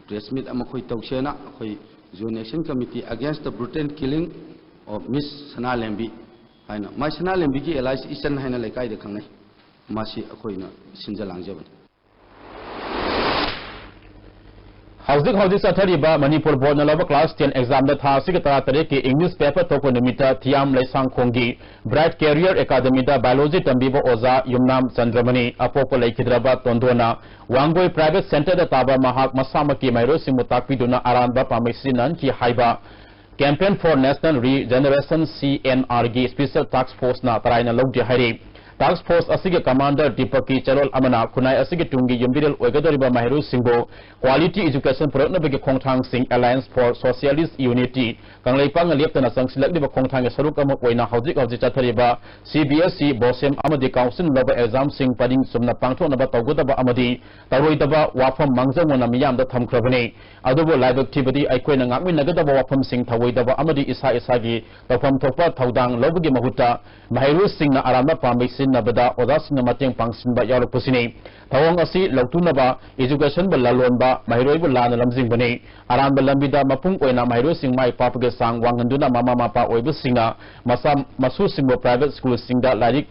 press meet ꯑꯃ ꯑꯩꯈꯣꯏ ꯇꯧꯁꯦꯅ ꯑꯩꯈꯣꯏ Joint Action Committee Against the Brutal Killing of Miss ꯁꯅꯥꯂꯦꯝꯕꯤ ꯍꯥꯏꯅ, ꯃꯥꯏ ꯁꯅꯥꯂꯦꯝꯕꯤꯒꯤ alias ꯏꯆꯟ ꯍꯥꯏꯅ ꯂꯩꯀꯥꯏꯗ ꯈꯪꯅꯩ, ꯃꯥꯁꯤ ꯑꯩꯈꯣꯏꯅ ꯁꯤꯟꯖ ꯂꯥꯡꯖꯕꯅꯤ꯫ ꯍꯧꯖꯤꯛ ꯍꯧꯖꯤꯛ ꯆꯠꯊꯔꯤꯕ ꯃꯅꯤꯄꯨꯔ ꯕꯣꯔꯗꯅ ꯂꯧꯕ class ten exam ꯗ ꯊꯥ ꯑꯁꯤꯒꯤ ꯇꯔꯥꯇꯔꯦꯠꯀꯤ English paper ꯊꯣꯛꯄ ꯅꯨꯃꯤꯠꯇ ꯊꯤꯌꯥꯝ ꯂꯩꯁꯥꯡꯈꯣꯡꯒꯤ Bright Career Academy ꯗ biology ꯇꯝꯕꯤꯕ ꯑꯣꯖꯥ ꯌꯨꯝꯅꯥꯝ ꯆꯟꯗ꯭ꯔꯃꯅꯤ, ꯑꯄꯣꯛꯄ ꯂꯩꯈꯤꯗ꯭ꯔꯕ ꯇꯣꯟꯗꯣꯟꯅ ꯋꯥꯡꯒꯣꯏ private center ꯗ ꯇꯥꯕ ꯃꯍꯥꯛ ꯃꯁꯥꯃꯛꯀꯤ ꯃꯍꯩꯔꯣꯏꯁꯤꯡꯕꯨ ꯇꯥꯛꯄꯤꯗꯨꯅ ꯑꯔꯥꯟꯕ ꯄꯥꯝꯕꯩ ꯁꯤꯖꯤꯟꯅꯍꯟꯈꯤ ꯍꯥꯏꯕ Campaign for National Regeneration, C N R ꯒꯤ special task force ꯅ ꯇꯔꯥꯏꯅ ꯂꯧꯗꯦ ꯍꯥꯏꯔꯤ꯫ Task force ꯑꯁꯤꯒꯤ commander ꯗꯤꯄꯛꯀꯤ ꯆꯦꯔꯣꯜ ꯑꯃꯅ ꯈꯨꯟꯅꯥꯏ ꯑꯁꯤꯒꯤ ꯇꯨꯡꯒꯤ ꯌꯨꯝꯕꯤꯔꯦꯜ ꯑꯣꯏꯒꯗꯧꯔꯤꯕ ꯃꯍꯩꯔꯣꯏꯁꯤꯡꯕꯨ quality education ꯄꯨꯔꯛꯅꯕꯒꯤ ꯈꯣꯡꯊꯥꯡꯁꯤꯡ Alliance for Socialist Unity ꯀꯪꯂꯩꯄꯥꯛꯅ ꯂꯦꯞꯇꯅ ꯆꯪꯁꯤꯜꯂꯛꯂꯤꯕ ꯈꯣꯡꯊꯥꯡꯒꯤ ꯁꯔꯨꯛ ꯑꯃ ꯑꯣꯏꯅ ꯍꯧꯖꯤꯛ ꯍꯧꯖꯤꯛ ꯆꯠꯊꯔꯤꯕ C B S E, BOSEM ꯑꯃꯗꯤ council ꯂꯧꯕ exam ꯁꯤꯡ ꯄꯔꯤꯡ ꯆꯨꯝꯅ ꯄꯥꯡꯊꯣꯛꯅꯕ ꯇꯧꯒꯗꯕ ꯑꯃꯗꯤ ꯇꯧꯔꯣꯏꯗꯕ ꯋꯥꯐꯝ ꯃꯥꯡꯖꯧꯅꯅ ꯃꯤꯌꯥꯝꯗ ꯊꯝꯈ꯭ꯔꯕꯅꯤ꯫ ꯑꯗꯨꯕꯨ ꯂꯥꯏꯕꯛ ꯊꯤꯕꯗꯤ ꯑꯩꯈꯣꯏꯅ ꯉꯥꯛꯃꯤꯟꯅꯒꯗꯕ ꯋꯥꯐꯝꯁꯤꯡ ꯊꯧꯑꯣꯏꯗꯕ ꯑꯃꯗꯤ ꯏꯁꯥ ꯏꯁꯥꯒꯤ ꯇꯧꯐꯝ ꯊꯣꯛꯄ ꯊꯧꯗꯥꯡ ꯂꯧꯕꯒꯤ ꯃꯍꯨꯠꯇ ꯃꯍꯩꯔꯣꯏꯁꯤꯡꯅ ꯑꯔꯥꯟꯕ ꯄꯥꯝꯕꯩ ꯁꯤꯖꯤꯟꯅꯕꯗ ꯑꯣꯖꯥꯁꯤꯡꯅ ꯃꯇꯦꯡ ꯄꯥꯡꯁꯤꯟꯕ ꯌꯥꯎꯔꯛꯄꯁꯤꯅꯤ꯫ ꯊꯧꯑꯣꯡ ꯑꯁꯤ ꯂꯧꯊꯨꯅꯕ educationꯕꯨ ꯂꯂꯣꯟꯕ, ꯃꯍꯩꯔꯣꯏꯕꯨ ꯂꯥꯟꯅ ꯂꯝꯖꯤꯡꯕꯅꯤ꯫ ꯑꯔꯥꯟꯕ ꯂꯝꯕꯤꯗ ꯃꯄꯨꯡ ꯑꯣꯏꯅ ꯃꯍꯩꯔꯣꯏꯁꯤꯡ ꯃꯥꯏ ꯄꯥꯛꯄꯒꯤ ꯆꯥꯡ ꯋꯥꯡꯍꯟꯗꯨꯅ ꯃꯃꯥ ꯃꯄꯥ ꯑꯣꯏꯕꯁꯤꯡꯅ ꯃꯆꯥ ꯃꯁꯨꯁꯤꯡꯕꯨ private schoolꯁꯤꯡꯗ ꯂꯥꯏꯔꯤꯛ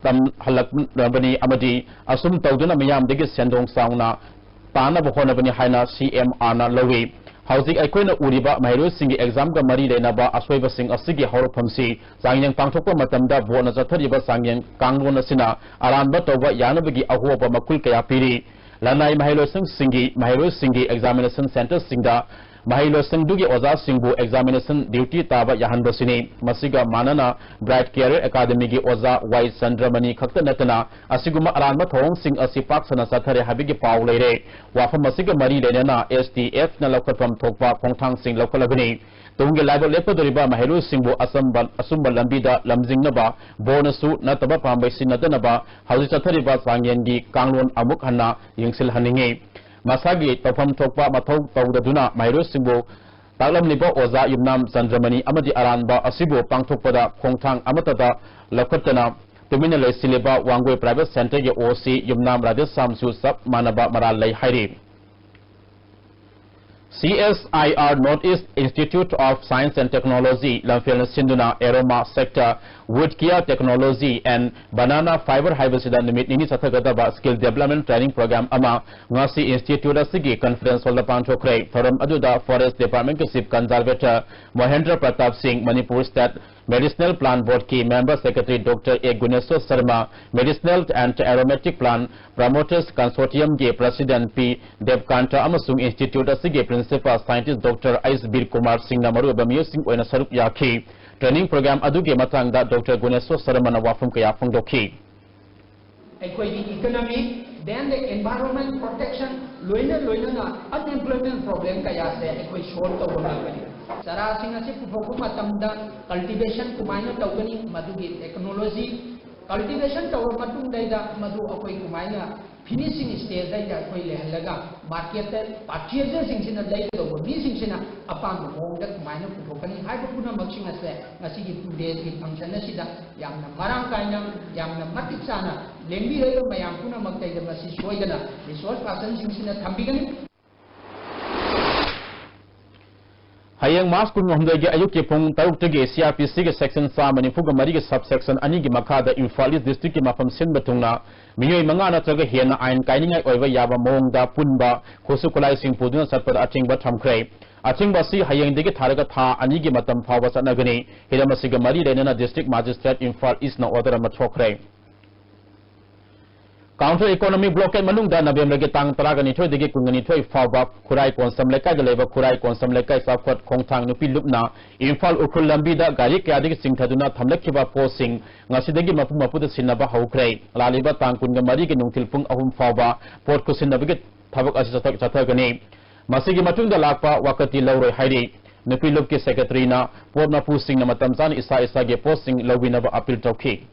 ꯇꯝꯍꯜꯂꯛꯂꯕꯅꯤ ꯑꯃꯗꯤ ꯑꯁꯨꯝ ꯇꯧꯗꯨꯅ ꯃꯤꯌꯥꯝꯗꯒꯤ ꯁꯦꯟꯗꯣꯡ ꯆꯥꯎꯅ ꯇꯥꯅꯕ ꯍꯣꯠꯅꯕꯅꯤ ꯍꯥꯏꯅ CMRꯅ ꯂꯧꯏ꯫ ꯍꯧꯖꯤꯛ ꯑꯩꯈꯣꯏꯅ ꯎꯔꯤꯕ ꯃꯍꯩꯔꯣꯏꯁꯤꯡꯒꯤ examꯒ ꯃꯔꯤ ꯂꯩꯅꯕ ꯑꯁꯣꯏꯕꯁꯤꯡ ꯑꯁꯤꯒꯤ ꯍꯧꯔꯛꯐꯝꯁꯤ ꯆꯥꯡꯌꯦꯡ ꯄꯥꯡꯊꯣꯛꯄ ꯃꯇꯝꯗ boardꯅ ꯆꯠꯊꯔꯤꯕ ꯆꯥꯡꯌꯦꯡ ꯀꯥꯡꯂꯣꯟ ꯑꯁꯤꯅ ꯑꯔꯥꯟꯕ ꯇꯧꯕ ꯌꯥꯅꯕꯒꯤ ꯑꯍꯣꯕ ꯃꯈꯨꯜ ꯀꯌꯥ ꯄꯤꯔꯤ꯫ ꯂꯅꯥꯏ ꯃꯍꯩꯂꯣꯏꯁꯪꯁꯤꯡꯒꯤ ꯃꯍꯩꯔꯣꯏꯁꯤꯡꯒꯤ examination centreꯁꯤꯡꯗ ꯃꯍꯩꯂꯣꯏꯁꯪꯗꯨꯒꯤ ꯑꯣꯖꯥꯁꯤꯡꯕꯨ examination duty ꯇꯥꯕ ꯌꯥꯍꯟꯕꯁꯤꯅꯤ꯫ ꯃꯁꯤꯒ ꯃꯥꯟꯅꯅ Bright Career Academyꯒꯤ ꯑꯣꯖꯥ ꯋꯥꯏ ꯆꯟꯗ꯭ꯔꯃꯅꯤ ꯈꯛꯇ ꯅꯠꯇꯅ ꯑꯁꯤꯒꯨꯝꯕ ꯑꯔꯥꯟꯕ ꯊꯧꯑꯣꯡꯁꯤꯡ ꯑꯁꯤ ꯄꯥꯛ ꯁꯟꯅ ꯆꯠꯊꯔꯦ ꯍꯥꯏꯕꯒꯤ ꯄꯥꯎ ꯂꯩꯔꯦ꯫ ꯋꯥꯐꯝ ꯑꯁꯤꯒ ꯃꯔꯤ ꯂꯩꯅꯅ STFꯅ ꯂꯧꯈꯠꯐꯝ ꯊꯣꯛꯄ ꯈꯣꯡꯊꯥꯡꯁꯤꯡ ꯂꯧꯈꯠꯂꯒꯅꯤ꯫ ꯇꯨꯡꯒꯤ ꯂꯥꯏꯕꯛ ꯂꯦꯞꯀꯗꯧꯔꯤꯕ ꯃꯍꯩꯔꯣꯏꯁꯤꯡꯕꯨ ꯑꯆꯝꯕ, ꯑꯆꯨꯝꯕ ꯂꯝꯕꯤꯗ ꯂꯝꯖꯤꯡꯅꯕ boardꯅꯁꯨ ꯅꯠꯇꯕ ꯄꯥꯝꯕꯩ ꯁꯤꯟꯅꯗꯅꯕ ꯍꯧꯖꯤꯛ ꯆꯠꯊꯔꯤꯕ ꯆꯥꯡꯌꯦꯡꯒꯤ ꯀꯥꯡꯂꯣꯟ ꯑꯃꯨꯛ ꯍꯟꯅ ꯌꯦꯡꯁꯤꯜꯍꯟꯅꯤꯡꯏ꯫ ꯃꯁꯥꯒꯤ ꯇꯧꯐꯝ ꯊꯣꯛꯄ ꯃꯊꯧ ꯇꯧꯗꯗꯨꯅ ꯃꯍꯩꯔꯣꯏꯁꯤꯡꯕꯨ ꯇꯥꯛꯂꯝꯂꯤꯕ ꯑꯣꯖꯥ ꯌꯨꯝꯅꯥꯝ ꯆꯟꯗ꯭ꯔꯃꯅꯤ ꯑꯃꯗꯤ ꯑꯔꯥꯟꯕ ꯑꯁꯤꯕꯨ ꯄꯥꯡꯊꯣꯛꯄꯗ ꯈꯣꯡꯊꯥꯡ ꯑꯃꯠꯇꯗ ꯂꯧꯈꯠꯇꯅ ꯇꯨꯃꯤꯟꯅ ꯂꯩꯁꯤꯜꯂꯤꯕ ꯋꯥꯡꯒꯣꯏ private centreꯒꯤ OC ꯌꯨꯝꯅꯥꯝ ꯔꯥꯙꯦꯁ꯭ꯌꯥꯝꯁꯨ ꯆꯞ ꯃꯥꯟꯅꯕ ꯃꯔꯥꯜ ꯂꯩ ꯍꯥꯏꯔꯤ꯫ CSIR North East Institute of Science and Technology ꯂꯝꯐꯦꯜꯅ ꯁꯤꯟꯗꯨꯅ Aroma Sector, Wood Care Technology and Banana Fiber ꯍꯥꯏꯕꯁꯤꯗ ꯅꯨꯃꯤꯠ ꯅꯤꯅꯤ ꯆꯠꯊꯒꯗꯕ skill development training program ꯑꯃ ꯉꯁꯤ institute ꯑꯁꯤꯒꯤ conference hallꯗ ꯄꯥꯡꯊꯣꯛꯈ꯭ꯔꯦ꯫ ꯊꯧꯔꯝ ꯑꯗꯨꯗ Forest Departmentꯀꯤ Chief Conservator ꯃꯣꯍꯦꯟꯗ꯭ꯔ ꯄ꯭ꯔꯇꯥꯞ ꯁꯤꯡ, Manipur State Medicinal Plant Boardꯀꯤ Member Secretary Doctor A ꯒꯨꯅꯦꯁ꯭ꯋꯔ Sharma, Medicinal and Aromatic Plant Promoters Consortiumꯒꯤ President P ꯗꯦꯕꯀꯥꯟꯇ ꯑꯃꯁꯨꯡ institute ꯑꯁꯤꯒꯤ Principal Scientist Doctor ꯑꯩꯆ ꯕꯤꯔ ꯀꯨꯃꯥꯔ ꯁꯤꯡꯅ ꯃꯔꯨꯑꯣꯏꯕ ꯃꯤꯑꯣꯏꯁꯤꯡ ꯑꯣꯏꯅ ꯁꯔꯨꯛ ꯌꯥꯈꯤ꯫ Training program ꯑꯗꯨꯒꯤ ꯃꯇꯥꯡꯗ Doctor ꯒꯨꯅꯦꯁ꯭ꯋꯔ ꯁꯔꯃꯅ ꯋꯥꯐꯝ ꯀꯌꯥ ꯐꯣꯡꯗꯣꯛꯈꯤ꯫ ꯑꯩꯈꯣꯏꯒꯤ economy, then the environment protection, ꯂꯣꯏꯅ ꯂꯣꯏꯅꯅ unemployment problem ꯀꯌꯥꯁꯦ ꯑꯩꯈꯣꯏ solve ꯇꯧꯕ ꯉꯝꯒꯅꯤ꯫ ꯆꯥꯔꯥꯁꯤꯡ ꯑꯁꯤ ꯄꯨꯊꯣꯛꯄ ꯃꯇꯝꯗ cultivation ꯀꯃꯥꯏꯅ ꯇꯧꯒꯅꯤ, ꯃꯗꯨꯒꯤ technology, ꯀꯜꯇꯤꯚꯦꯁꯟ ꯇꯧꯔꯕ ꯃꯇꯨꯡꯗꯩꯗ ꯃꯗꯨ ꯑꯩꯈꯣꯏ ꯀꯃꯥꯏꯅ ꯐꯤꯅꯤꯁꯤꯡ ꯁ꯭ꯇꯦꯖꯇꯩꯗ ꯑꯩꯈꯣꯏ ꯂꯩꯍꯜꯂꯒ ꯃꯥꯔꯀꯦꯠꯇ ꯄꯔꯆꯦꯖꯔꯁꯤꯡꯁꯤꯅ ꯂꯩꯒꯗꯧꯕ ꯃꯤꯁꯤꯡꯁꯤꯅ ꯑꯄꯥꯝꯕ ꯃꯑꯣꯡꯗ ꯀꯃꯥꯏꯅ ꯄꯨꯊꯣꯛꯀꯅꯤ ꯍꯥꯏꯕ ꯄꯨꯝꯅꯃꯛꯁꯤꯡ ꯑꯁꯦ ꯉꯁꯤꯒꯤ ꯇꯨ ꯗꯦꯖꯀꯤ ꯐꯪꯁꯟ ꯑꯁꯤꯗ ꯌꯥꯝꯅ ꯃꯔꯥꯡ ꯀꯥꯏꯅ, ꯌꯥꯝꯅ ꯃꯇꯤꯛ ꯆꯥꯅ ꯂꯦꯡꯕꯤꯔꯒ ꯃꯌꯥꯝ ꯄꯨꯝꯅꯃꯛꯇꯩꯗ ꯃꯁꯤ ꯁꯣꯏꯗꯅ ꯔꯤꯁꯣꯔꯁ ꯄꯥꯔꯁꯟꯁꯤꯡꯁꯤꯅ ꯊꯝꯕꯤꯒꯅꯤ꯫ ꯍꯌꯦꯡ ꯃꯥꯔꯆ ꯀꯨꯟꯍꯨꯝꯗꯣꯏꯒꯤ ꯑꯌꯨꯛꯀꯤ ꯄꯨꯡ ꯇꯔꯨꯛꯇꯒꯤ ꯁꯤ ꯑꯥꯔ ꯄꯤ ꯁꯤꯒꯤ ꯁꯦꯛꯁꯟ ꯆꯥꯝꯃ ꯅꯤꯐꯨꯒ ꯃꯔꯤꯒꯤ ꯁꯕ ꯁꯦꯛꯁꯟ ꯑꯅꯤꯒꯤ ꯃꯈꯥꯗ ꯏꯝꯐꯥꯜ ꯏꯁ ꯗꯤꯁꯇ꯭ꯔꯤꯛꯀꯤ ꯃꯐꯝ ꯁꯤꯟꯕ ꯊꯨꯡꯅ ꯃꯤꯑꯣꯏ ꯃꯉꯥ ꯅꯠꯇ꯭ꯔꯒ ꯍꯦꯟꯅ ꯑꯥꯏꯟ ꯀꯥꯏꯅꯤꯡꯉꯥꯏ ꯑꯣꯏꯕ ꯌꯥꯕ ꯃꯑꯣꯡꯗ ꯄꯨꯟꯕ ꯈꯨꯠꯁꯨ ꯈꯨꯠꯂꯥꯏꯁꯤꯡ ꯄꯨꯗꯨꯅ ꯆꯠꯄꯗ ꯑꯊꯤꯡꯕ ꯊꯝꯈ꯭ꯔꯦ꯫ ꯑꯊꯤꯡꯕ ꯑꯁꯤ ꯍꯌꯦꯡꯗꯒꯤ ꯊꯥꯔꯒ ꯊꯥ ꯑꯅꯤꯒꯤ ꯃꯇꯝ ꯐꯥꯎꯕ ꯆꯠꯅꯒꯅꯤ꯫ ꯍꯤꯔꯝ ꯑꯁꯤꯒ ꯃꯔꯤ ꯂꯩꯅꯅ ꯗꯤꯁꯇ꯭ꯔꯤꯛ ꯃꯥꯖꯤꯁꯇ꯭ꯔꯦꯠ ꯏꯝꯐꯥꯜ ꯏꯁꯅ ꯑꯣꯔꯗꯔ ꯑꯃ ꯊꯣꯛꯈ꯭ꯔꯦ꯫ ꯀꯥꯎꯟꯇꯔ ꯏꯀꯣꯅꯣꯃꯤ ꯕ꯭ꯂꯣꯀꯦꯠ ꯃꯅꯨꯡꯗ ꯅꯕꯦꯝꯕꯔꯒꯤ ꯇꯥꯡ ꯇꯔꯥꯒ ꯅꯤꯊꯣꯏꯗꯒꯤ ꯀꯨꯟꯒ ꯅꯤꯊꯣꯏ ꯐꯥꯎꯕ ꯈꯨꯔꯥꯏ ꯀꯣꯟꯁꯝ ꯂꯩꯀꯥꯏꯗ ꯂꯩꯕ ꯈꯨꯔꯥꯏ ꯀꯣꯟꯁꯝ ꯂꯩꯀꯥꯏ ꯆꯥꯎꯈꯠ ꯈꯣꯡꯊꯥꯡ ꯅꯨꯄꯤ ꯂꯨꯞꯅ ꯏꯝꯐꯥꯜ ꯎꯈ꯭ꯔꯨꯜ ꯂꯝꯕꯤꯗ ꯒꯥꯔꯤ ꯀꯌꯥꯗꯒꯤ ꯆꯤꯡꯊꯗꯨꯅ ꯊꯝꯂꯛꯈꯤꯕ ꯄꯣꯠꯁꯤꯡ ꯉꯁꯤꯗꯒꯤ ꯃꯄꯨ ꯃꯄꯨꯗ ꯁꯤꯟꯅꯕ ꯍꯧꯈ꯭ꯔꯦ꯫ ꯂꯥꯛꯂꯤꯕ ꯇꯥꯡ ꯀꯨꯟꯒ ꯃꯔꯤꯒꯤ ꯅꯨꯡꯊꯤꯜ ꯄꯨꯡ ꯑꯍꯨꯝ ꯐꯥꯎꯕ ꯄꯣꯠ ꯈꯨꯠꯁꯤꯟꯅꯕꯒꯤ ꯊꯕꯛ ꯑꯁꯤ ꯆꯠꯊ-, ꯆꯠꯊꯒꯅꯤ꯫ ꯃꯁꯤꯒꯤ ꯃꯇꯨꯡꯗ ꯂꯥꯛꯄ ꯋꯥꯀꯠꯇꯤ ꯂꯧꯔꯣꯏ ꯍꯥꯏꯔꯤ꯫ ꯅꯨꯄꯤ ꯂꯨꯞꯀꯤ ꯁꯦꯀ꯭ꯔꯦꯇꯔꯤꯅ ꯄꯣꯠ ꯃꯄꯨꯁꯤꯡꯅ ꯃꯇꯝ ꯆꯥꯅ ꯏꯁꯥ ꯏꯁꯥꯒꯤ ꯄꯣꯠꯁꯤꯡ ꯂꯧꯕꯤꯅꯕ ꯑꯄꯤꯜ ꯇꯧꯈꯤ꯫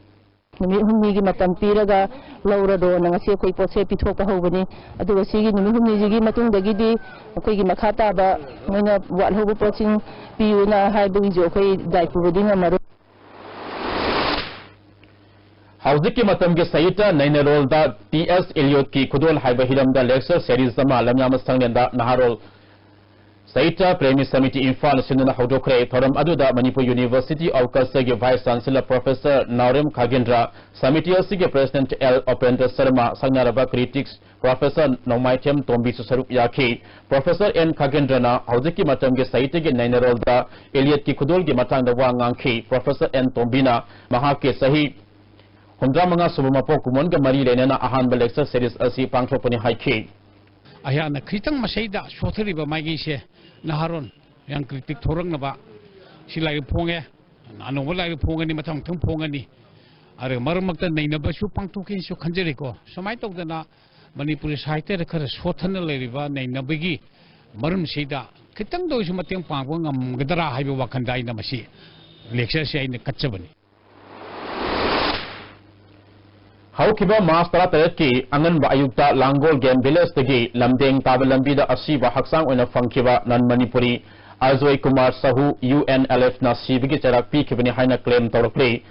ꯅꯨꯃꯤꯠ ꯍꯨꯝꯅꯤꯒꯤ ꯃꯇꯝ ꯄꯤꯔꯒ ꯂꯧꯔꯗꯣꯅ ꯉꯁꯤ ꯑꯩꯈꯣꯏ ꯄꯣꯠꯁꯦ ꯄꯤꯊꯣꯛꯄ ꯍꯧꯕꯅꯤ꯫ ꯑꯗꯨꯒ ꯁꯤꯒꯤ ꯅꯨꯃꯤꯠ ꯍꯨꯝꯅꯤꯁꯤꯒꯤ ꯃꯇꯨꯡꯗꯒꯤꯗꯤ ꯑꯩꯈꯣꯏꯒꯤ ꯃꯈꯥ ꯇꯥꯕ ꯃꯣꯏꯅ ꯋꯥꯠꯍꯧꯕ ꯄꯣꯠꯁꯤꯡ ꯄꯤꯌꯨꯅ ꯍꯥꯏꯕꯒꯤꯁꯨ ꯑꯩꯈꯣꯏ ꯗꯥꯏ ꯄꯨꯕꯗꯤ ꯉꯝꯃꯔꯣꯏ꯫ ꯍꯧꯖꯤꯛꯀꯤ ꯃꯇꯝꯒꯤ ꯁꯥꯍꯤꯇ꯭ꯌ ꯅꯩꯅꯔꯣꯜꯗ ꯇꯤ ꯑꯦꯁ ꯑꯦꯂꯤꯌꯣꯠꯀꯤ ꯈꯨꯗꯣꯜ ꯍꯥꯏꯕ ꯍꯤꯔꯝꯗ lecture series ꯑꯃ ꯂꯝꯌꯥꯝꯕ ꯁꯪꯂꯦꯟꯗ ꯅꯍꯥꯔꯣꯜ ꯁꯥꯍꯤꯇ꯭ꯌ ꯄ꯭ꯔꯦꯃꯤ ꯁꯃꯤꯇꯤ ꯏꯝꯐꯥꯜꯅ ꯁꯤꯟꯗꯨꯅ ꯍꯧꯗꯣꯛꯈ꯭ꯔꯦ꯫ ꯊꯧꯔꯝ ꯑꯗꯨꯗ Manipur University of Culture ꯒꯤ Vice Chancellor Professor ꯅꯥꯎꯔꯦꯝ ꯈꯥꯒꯦꯟꯗ꯭ꯔ, ꯁꯃꯤꯇꯤ ꯑꯁꯤꯒꯤ President ꯑꯦꯜ ꯎꯄꯦꯟꯗ꯭ꯔ ꯁꯔꯃ, ꯁꯛꯅꯔꯕ critics Professor ꯅꯣꯡꯃꯥꯏꯊꯦꯝ ꯇꯣꯝꯕꯤꯁꯨ ꯁꯔꯨꯛ ꯌꯥꯈꯤ꯫ Professor ꯑꯦꯟ ꯈꯥꯒꯦꯟꯗ꯭ꯔꯅ ꯍꯧꯖꯤꯛꯀꯤ ꯃꯇꯝꯒꯤ ꯁꯥꯍꯤꯇ꯭ꯌꯒꯤ ꯅꯩꯅꯔꯣꯜꯗ ꯏꯂꯤꯌꯠꯀꯤ ꯈꯨꯗꯣꯜꯒꯤ ꯃꯇꯥꯡꯗ ꯋꯥ ꯉꯥꯡꯈꯤ꯫ Professor ꯑꯦꯟ ꯇꯣꯝꯕꯤꯅ ꯃꯍꯥꯛꯀꯤ ꯆꯍꯤ ꯍꯨꯝꯗ꯭ꯔꯥ ꯃꯉꯥ ꯁꯨꯕ ꯃꯄꯣꯛ ꯀꯨꯝꯑꯣꯟꯒ ꯃꯔꯤ ꯂꯩꯅꯅ ꯑꯍꯥꯟꯕ lecture series ꯑꯁꯤ ꯄꯥꯡꯊꯣꯛꯄꯅꯤ ꯍꯥꯏꯈꯤ꯫ ꯑꯩꯍꯥꯛꯅ ꯈꯤꯇꯪ ꯃꯁꯤꯗ ꯁꯣꯊꯔꯤꯕ ꯃꯥꯏꯀꯩꯁꯦ ꯅꯍꯥꯔꯣꯟ young critic ꯊꯣꯔꯛꯅꯕ ꯁꯤ ꯂꯥꯏꯔꯤꯛ ꯐꯣꯡꯉꯦ꯫ ꯑꯅꯧꯕ ꯂꯥꯏꯔꯤꯛ ꯐꯣꯡꯒꯅꯤ, ꯃꯊꯪ ꯃꯊꯪ ꯐꯣꯡꯒꯅꯤ꯫ ꯑꯗꯨꯒ ꯃꯔꯛ ꯃꯔꯛꯇ ꯅꯩꯅꯕꯁꯨ ꯄꯥꯡꯊꯣꯛꯀꯦꯅꯁꯨ ꯈꯟꯖꯔꯤꯀꯣ꯫ ꯁꯨꯃꯥꯏꯅ ꯇꯧꯗꯅ ꯃꯅꯤꯄꯨꯔꯤ ꯁꯥꯍꯤꯇ꯭ꯌꯗ ꯈꯔ ꯁꯣꯠꯊꯅ ꯂꯩꯔꯤꯕ ꯅꯩꯅꯕꯒꯤ ꯃꯔꯝꯁꯤꯗ ꯈꯤꯇꯪꯗ ꯑꯣꯏꯔꯁꯨ ꯃꯇꯦꯡ ꯄꯥꯡꯕ ꯉꯝꯒꯗ꯭ꯔꯥ ꯍꯥꯏꯕ ꯋꯥꯈꯜꯗ ꯑꯩꯅ ꯃꯁꯤ lectureꯁꯦ ꯑꯩꯅ ꯀꯠꯆꯕꯅꯤ꯫ ꯍꯧꯈꯤꯕ ꯃꯥꯔꯆ ꯇꯔꯥꯇꯔꯦꯠꯀꯤ ꯑꯉꯟꯕ ꯑꯌꯨꯛꯇ ꯂꯥꯡꯒꯣꯜ ꯒꯦꯝ ꯚꯤꯂꯦꯖꯇꯒꯤ ꯂꯝꯗꯦꯡ ꯇꯥꯕ ꯂꯝꯕꯤꯗ ꯑꯁꯤꯕ ꯍꯛꯆꯥꯡ ꯑꯣꯏꯅ ꯐꯪꯈꯤꯕ ꯅꯟ ꯃꯅꯤꯄꯨꯔꯤ ꯑꯖꯣꯏ ꯀꯨꯃꯥꯔ ꯁꯍꯨ, UNLFꯅ ꯁꯤꯕꯒꯤ ꯆꯩꯔꯥꯛ ꯄꯤꯈꯤꯕꯅꯤ ꯍꯥꯏꯅ claim ꯇꯧꯔꯛꯂꯤ꯫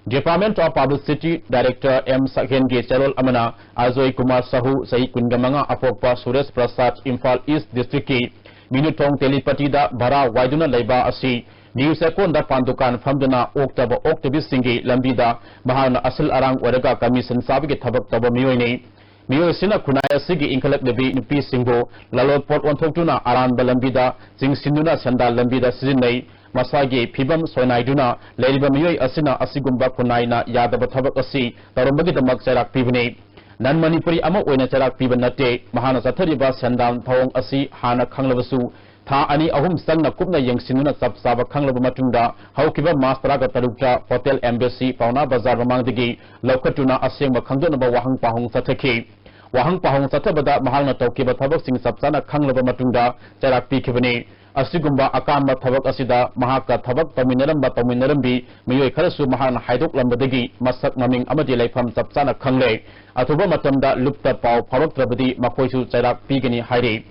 Department of Publicity Director M ꯁꯛꯍꯦꯟꯒꯤ ꯆꯦꯔꯣꯜ ꯑꯃꯅ ꯑꯖꯣꯏ ꯀꯨꯃꯥꯔ ꯁꯍꯨ, ꯆꯍꯤ ꯀꯨꯟꯃꯉꯥ, ꯑꯄꯣꯛꯄ ꯁꯨꯔꯦꯁ ꯄ꯭ꯔꯁꯥꯗ, ꯏꯝꯐꯥꯜ ꯏꯁ ꯗꯤꯁꯇ꯭ꯔꯤꯛꯀꯤ ꯃꯤꯅꯨꯊꯣꯡ ꯇꯦꯂꯤꯄꯇꯤꯗ ꯚꯔꯥ ꯋꯥꯏꯗꯨꯅ ꯂꯩꯕ ꯑꯁꯤ ꯅ꯭ꯌꯨ ꯆꯦꯛꯀꯣꯟꯗ ꯄꯥꯟ ꯗꯨꯀꯥꯟ ꯐꯝꯗꯨꯅ ꯑꯣꯛꯇꯕ ꯑꯣꯛꯇꯕꯤꯁꯤꯡꯒꯤ ꯂꯝꯕꯤꯗ ꯃꯍꯥꯛꯅ ꯑꯁꯤꯜ ꯑꯔꯥꯡ ꯑꯣꯏꯔꯒ ꯀꯃꯤꯁꯟ ꯆꯥꯕꯒꯤ ꯊꯕꯛ ꯇꯧꯕ ꯃꯤꯑꯣꯏꯅꯤ꯫ ꯃꯤꯑꯣꯏꯁꯤꯅ ꯈꯨꯟꯅꯥꯏ ꯑꯁꯤꯒꯤ ꯏꯟꯈꯠꯂꯛꯂꯤꯕꯤ ꯅꯨꯄꯤꯁꯤꯡꯕꯨ ꯂꯂꯣꯟꯄꯣꯠ ꯑꯣꯟꯊꯣꯛꯇꯨꯅ ꯑꯔꯥꯟꯕ ꯂꯝꯕꯤꯗ ꯆꯤꯡꯁꯤꯟꯗꯨꯅ ꯁꯦꯟꯗꯥꯟ ꯂꯝꯕꯤꯗ ꯁꯤꯖꯤꯟꯅꯩ꯫ ꯃꯁꯥꯒꯤ ꯐꯤꯕꯝ ꯁꯣꯏꯅꯥꯏꯗꯨꯅ ꯂꯩꯔꯤꯕ ꯃꯤꯑꯣꯏ ꯑꯁꯤꯅ ꯑꯁꯤꯒꯨꯝꯕ ꯈꯨꯟꯅꯥꯏꯅ ꯌꯥꯗꯕ ꯊꯕꯛ ꯑꯁꯤ ꯇꯧꯔꯝꯕꯒꯤꯗꯃꯛ ꯆꯩꯔꯥꯛ ꯄꯤꯕꯅꯤ꯫ ꯅꯟ ꯃꯅꯤꯄꯨꯔꯤ ꯑꯃ ꯑꯣꯏꯅ ꯆꯩꯔꯥꯛ ꯄꯤꯕ ꯅꯠꯇꯦ꯫ ꯃꯍꯥꯛꯅ ꯆꯠꯊꯔꯤꯕ ꯁꯦꯟꯗꯥꯟ ꯊꯧꯑꯣꯡ ꯑꯁꯤ ꯍꯥꯟꯅ ꯈꯪꯂꯕꯁꯨ, ꯊꯥ ꯑꯅꯤ ꯑꯍꯨꯝ ꯆꯪꯅ ꯀꯨꯞꯅ ꯌꯦꯡꯁꯤꯟꯗꯨꯅ ꯆꯞ ꯆꯥꯕ ꯈꯪꯂꯕ ꯃꯇꯨꯡꯗ, ꯍꯧꯈꯤꯕ ꯃꯥꯔꯆ ꯇꯔꯥꯒ ꯇꯔꯨꯛꯇ ꯍꯣꯇꯦꯜ ꯑꯦꯝꯕꯦꯁꯤ ꯄꯥꯎꯅꯥ ꯕꯖꯥꯔ ꯃꯃꯥꯡꯗꯒꯤ ꯂꯧꯈꯠꯇꯨꯅ ꯑꯁꯦꯡꯕ ꯈꯪꯗꯣꯛꯅꯕ ꯋꯥꯍꯪ ꯄꯥꯎꯍꯪ ꯆꯠꯊꯈꯤ꯫ ꯋꯥꯍꯪ ꯄꯥꯎꯍꯪ ꯆꯠꯊꯕꯗ ꯃꯍꯥꯛꯅ ꯇꯧꯈꯤꯕ ꯊꯕꯛꯁꯤꯡ ꯆꯞ ꯆꯥꯅ ꯈꯪꯂꯕ ꯃꯇꯨꯡꯗ ꯆꯩꯔꯥꯛ ꯄꯤꯈꯤꯕꯅꯤ꯫ ꯑꯁꯤꯒꯨꯝꯕ ꯑꯀꯥꯝꯕ ꯊꯕꯛ ꯑꯁꯤꯗ ꯃꯍꯥꯛꯀ ꯊꯕꯛ ꯇꯧꯃꯤꯟꯅꯔꯝꯕ ꯇꯧꯃꯤꯟꯅꯔꯝꯕꯤ ꯃꯤꯑꯣꯏ ꯈꯔꯁꯨ ꯃꯍꯥꯛꯅ ꯍꯥꯏꯗꯣꯛꯂꯝꯕꯗꯒꯤ ꯃꯁꯛ ꯃꯃꯤꯡ ꯑꯃꯗꯤ ꯂꯩꯐꯝ ꯆꯞ ꯆꯥꯅ ꯈꯪꯂꯦ꯫ ꯑꯊꯨꯕ ꯃꯇꯝꯗ ꯂꯨꯞꯇ ꯄꯥꯎ ꯐꯥꯎꯔꯛꯇ꯭ꯔꯕꯗꯤ ꯃꯈꯣꯏꯁꯨ ꯆꯩꯔꯥꯛ ꯄꯤꯒꯅꯤ ꯍꯥꯏꯔꯤ꯫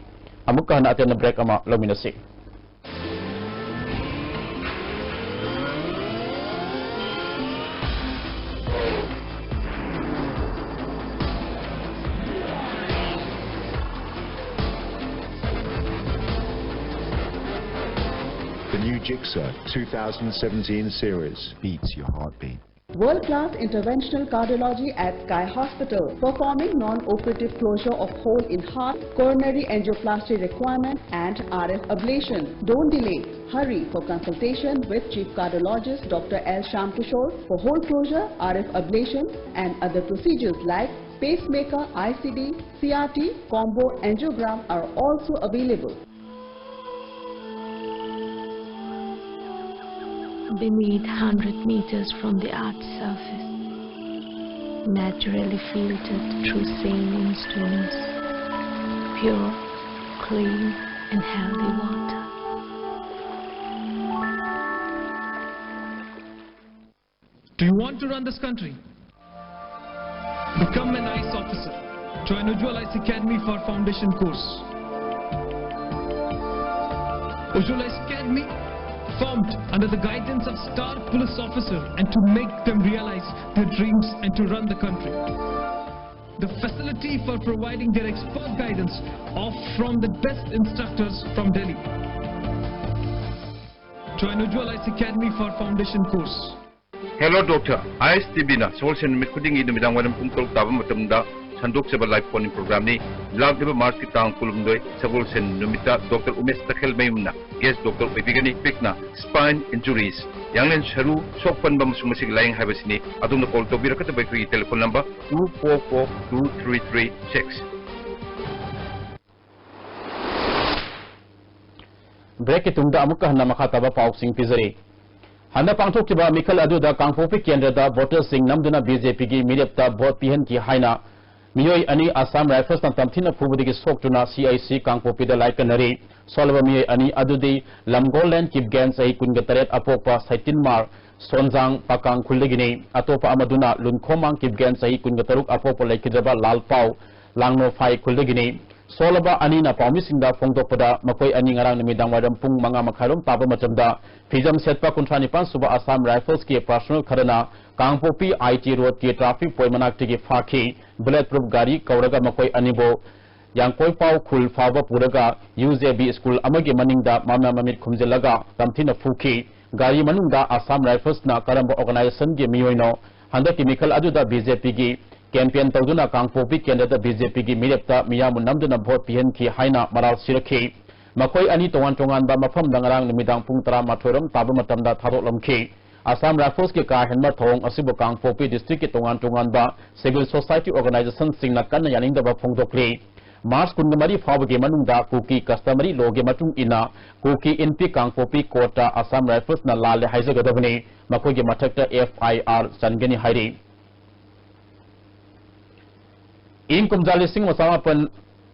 ꯑꯃꯨꯛꯀ ꯍꯟꯅ ꯑꯇꯦꯟꯕ break ꯑꯃ ꯂꯧꯃꯤꯟꯅꯁꯤ꯫ The new Gixxer two thousand seventeen series beats your heartbeat. World-class interventional cardiology at Sky Hospital, performing non-operative closure of hole in heart, coronary angioplasty requirement and R F ablation. Don't delay. Hurry for consultation with Chief Cardiologist Doctor L Shyamkishore for hole closure, R F ablation and other procedures like pacemaker, I C D, C R T, combo angiogram are also available. Beneath hundred meters from the earth's surface, naturally filtered through saline stones, pure, clean and healthy water. Do you want to run this country? Become an IAS officer. Join Ujwal IAS Academy for foundation course. Ujwal IAS Academy, formed under the guidance of star police officer, and to make them realize their dreams and to run the country. The facility for providing their expert guidance of from the best instructors from Delhi. Join Ujwal IAS Academy for foundation course. Hello Doctor, IAS TVꯅ ꯁꯒꯣꯜꯁꯦꯟ ꯅꯨꯃꯤꯠ ꯈꯨꯗꯤꯡꯒꯤ ꯅꯨꯃꯤꯗꯥꯡ ꯋꯥꯏꯔꯝ ꯄꯨꯡ ꯇꯔꯨꯛ ꯇꯥꯕ ꯃꯇꯝꯗ ꯁꯟꯗꯣꯛꯆꯕ live phone-in program-ꯅꯤ꯫ ꯂꯥꯛꯂꯤꯕ March-ꯀꯤ ꯇꯥꯡ ꯀꯨꯟꯍꯨꯝꯗꯣꯏ ꯁꯒꯣꯜꯁꯦꯟ ꯅꯨꯃꯤꯠꯇ Doctor Umesh ꯇꯈꯦꯜꯃꯌꯨꯝꯅ guest doctor ꯑꯣꯏꯕꯤꯒꯅꯤ꯫ Topic-ꯅ spine injuries, ꯌꯥꯡꯂꯦꯟ ꯁꯔꯨ ꯁꯣꯛ ꯄꯟꯕ ꯑꯃꯁꯨꯡ ꯃꯁꯤꯒꯤ ꯂꯥꯏꯌꯦꯡ ꯍꯥꯏꯕꯁꯤꯅꯤ꯫ ꯑꯗꯣꯝꯅ call ꯇꯧꯕꯤꯔꯛꯀꯗꯕ ꯑꯩꯈꯣꯏꯒꯤ telephone number two four four two three three six꯫ Break-ꯀꯤ ꯇꯨꯡꯗ ꯑꯃꯨꯛꯀ ꯍꯟꯅ ꯃꯈꯥ ꯇꯥꯕ ꯄꯥꯎꯁꯤꯡ ꯄꯤꯖꯔꯤ꯫ ꯍꯟꯗꯛ ꯄꯥꯡꯊꯣꯛꯈꯤꯕ ꯃꯤꯈꯜ ꯑꯗꯨꯗ ꯀꯥꯡꯄꯣꯛꯄꯤ ꯀꯦꯟꯗ꯭ꯔꯗ voter-ꯁꯤꯡ ꯅꯝꯗꯨꯅ BJP-ꯒꯤ ꯃꯤꯔꯦꯞꯇ vote ꯄꯤꯍꯟꯈꯤ ꯍꯥꯏꯅ ꯃꯤꯑꯣꯏ ꯑꯅꯤ Assam Rifles-ꯅ ꯇꯝꯊꯤꯅ ꯐꯨꯕꯗꯒꯤ ꯁꯣꯛꯇꯨꯅ CIC ꯀꯥꯡꯄꯣꯛꯄꯤꯗ ꯂꯥꯏꯀꯠꯅꯔꯤ꯫ ꯁꯣꯜꯂꯕ ꯃꯤꯑꯣꯏ ꯑꯅꯤ ꯑꯗꯨꯗꯤ ꯂꯝꯒꯣꯜꯂꯦꯟ ꯀꯤꯞꯒꯦꯟ, ꯆꯍꯤ ꯀꯨꯟꯒ ꯇꯔꯦꯠ, ꯑꯄꯣꯛꯄ ꯁꯩꯇꯤꯟꯃꯥꯔ ꯁꯣꯟꯖꯥꯡ ꯄꯥꯀꯥꯡ ꯈꯨꯜꯗꯒꯤꯅꯤ꯫ ꯑꯇꯣꯞꯄ ꯑꯃꯗꯨꯅ ꯂꯨꯟꯈꯣꯃꯥꯡ ꯀꯤꯞꯒꯦꯟ, ꯆꯍꯤ ꯀꯨꯟꯒ ꯇꯔꯨꯛ, ꯑꯄꯣꯛꯄ ꯂꯩꯈꯤꯗ꯭ꯔꯕ ꯂꯥꯜꯄꯥꯎ ꯂꯥꯡꯅꯣꯐꯥꯏ ꯈꯨꯜꯗꯒꯤꯅꯤ꯫ ꯁꯣꯜꯂꯕ ꯑꯅꯤꯅ ꯄꯥꯎꯃꯤꯁꯤꯡꯗ ꯐꯣꯡꯗꯣꯛꯄꯗ, ꯃꯈꯣꯏ ꯑꯅꯤ ꯉꯔꯥꯡ ꯅꯨꯃꯤꯗꯥꯡ ꯋꯥꯏꯔꯝ ꯄꯨꯡ ꯃꯉꯥ ꯃꯈꯥꯏꯔꯣꯝ ꯇꯥꯕ ꯃꯇꯝꯗ ꯐꯤꯖꯝ ꯁꯦꯠꯄ ꯀꯨꯟꯊ꯭ꯔꯥ ꯅꯤꯄꯥꯟ ꯁꯨꯕ Assam Rifles-ꯀꯤ personnel ꯈꯔꯅ ꯀꯥꯡꯄꯣꯛꯄꯤ IT road-ꯀꯤ traffic point ꯃꯅꯥꯛꯇꯒꯤ ꯐꯥꯈꯤ꯫ Bullet proof ꯒꯥꯔꯤ ꯀꯧꯔꯒ ꯃꯈꯣꯏ ꯑꯅꯤꯕꯨ ꯌꯥꯡꯀꯣꯏꯄꯥꯎ ꯈꯨꯜ ꯐꯥꯎꯕ ꯄꯨꯔꯒ UJB school ꯑꯃꯒꯤ ꯃꯅꯤꯡꯗ ꯃꯃ ꯃꯃꯤꯠ ꯈꯨꯝꯖꯤꯜꯂꯒ ꯇꯝꯊꯤꯅ ꯐꯨꯈꯤ꯫ ꯒꯥꯔꯤ ꯃꯅꯨꯡꯗ Assam Rifles-ꯅ ꯀꯔꯝꯕ organization-ꯒꯤ ꯃꯤꯑꯣꯏꯅꯣ, ꯍꯟꯗꯛꯀꯤ ꯃꯤꯈꯜ ꯑꯗꯨꯗ BJP-ꯒꯤ campaign ꯇꯧꯗꯨꯅ ꯀꯥꯡꯄꯣꯛꯄꯤ ꯀꯦꯟꯗ꯭ꯔꯗ BJP-ꯒꯤ ꯃꯤꯔꯦꯞꯇ ꯃꯤꯌꯥꯝꯕꯨ ꯅꯝꯗꯨꯅ vote ꯄꯤꯍꯟꯈꯤ ꯍꯥꯏꯅ ꯃꯔꯥꯜ ꯁꯤꯔꯛꯈꯤ꯫ ꯃꯈꯣꯏ ꯑꯅꯤ ꯇꯣꯉꯥꯟ ꯇꯣꯉꯥꯟꯕ ꯃꯐꯝꯗ ꯉꯔꯥꯡ ꯅꯨꯃꯤꯗꯥꯡ ꯄꯨꯡ ꯇꯔꯥꯃꯥꯊꯣꯏ ꯔꯣꯝ ꯇꯥꯕ ꯃꯇꯝꯗ ꯊꯥꯗꯣꯛꯂꯝꯈꯤ꯫ Assam Rifles-ꯀꯤ ꯀꯥ ꯍꯦꯟꯕ ꯊꯧꯑꯣꯡ ꯑꯁꯤꯕꯨ ꯀꯥꯡꯄꯣꯛꯄꯤ district-ꯀꯤ ꯇꯣꯉꯥꯟ ꯇꯣꯉꯥꯟꯕ civil society organization-ꯁꯤꯡꯅ ꯀꯟꯅ ꯌꯥꯅꯤꯡꯗꯕ ꯐꯣꯡꯗꯣꯛꯂꯤ꯫ March ꯀꯨꯟꯃꯔꯤ ꯐꯥꯎꯕꯒꯤ ꯃꯅꯨꯡꯗ ꯀꯨꯀꯤ customary law-ꯒꯤ ꯃꯇꯨꯡ ꯏꯟꯅ ꯀꯨꯀꯤ ꯏꯟꯄꯤ ꯀꯥꯡꯄꯣꯛꯄꯤ court-ꯇ Assam Rifles-ꯅ ꯂꯥꯜꯂꯦ ꯍꯥꯏꯖꯒꯗꯕꯅꯤ꯫ ꯃꯈꯣꯏꯒꯤ ꯃꯊꯛꯇ FIR ꯆꯟꯒꯅꯤ ꯍꯥꯏꯔꯤ꯫ ꯏꯪ ꯀꯨꯝꯖꯥ ꯂꯤꯁꯤꯡ ꯑꯃ ꯆꯃꯥꯄꯟ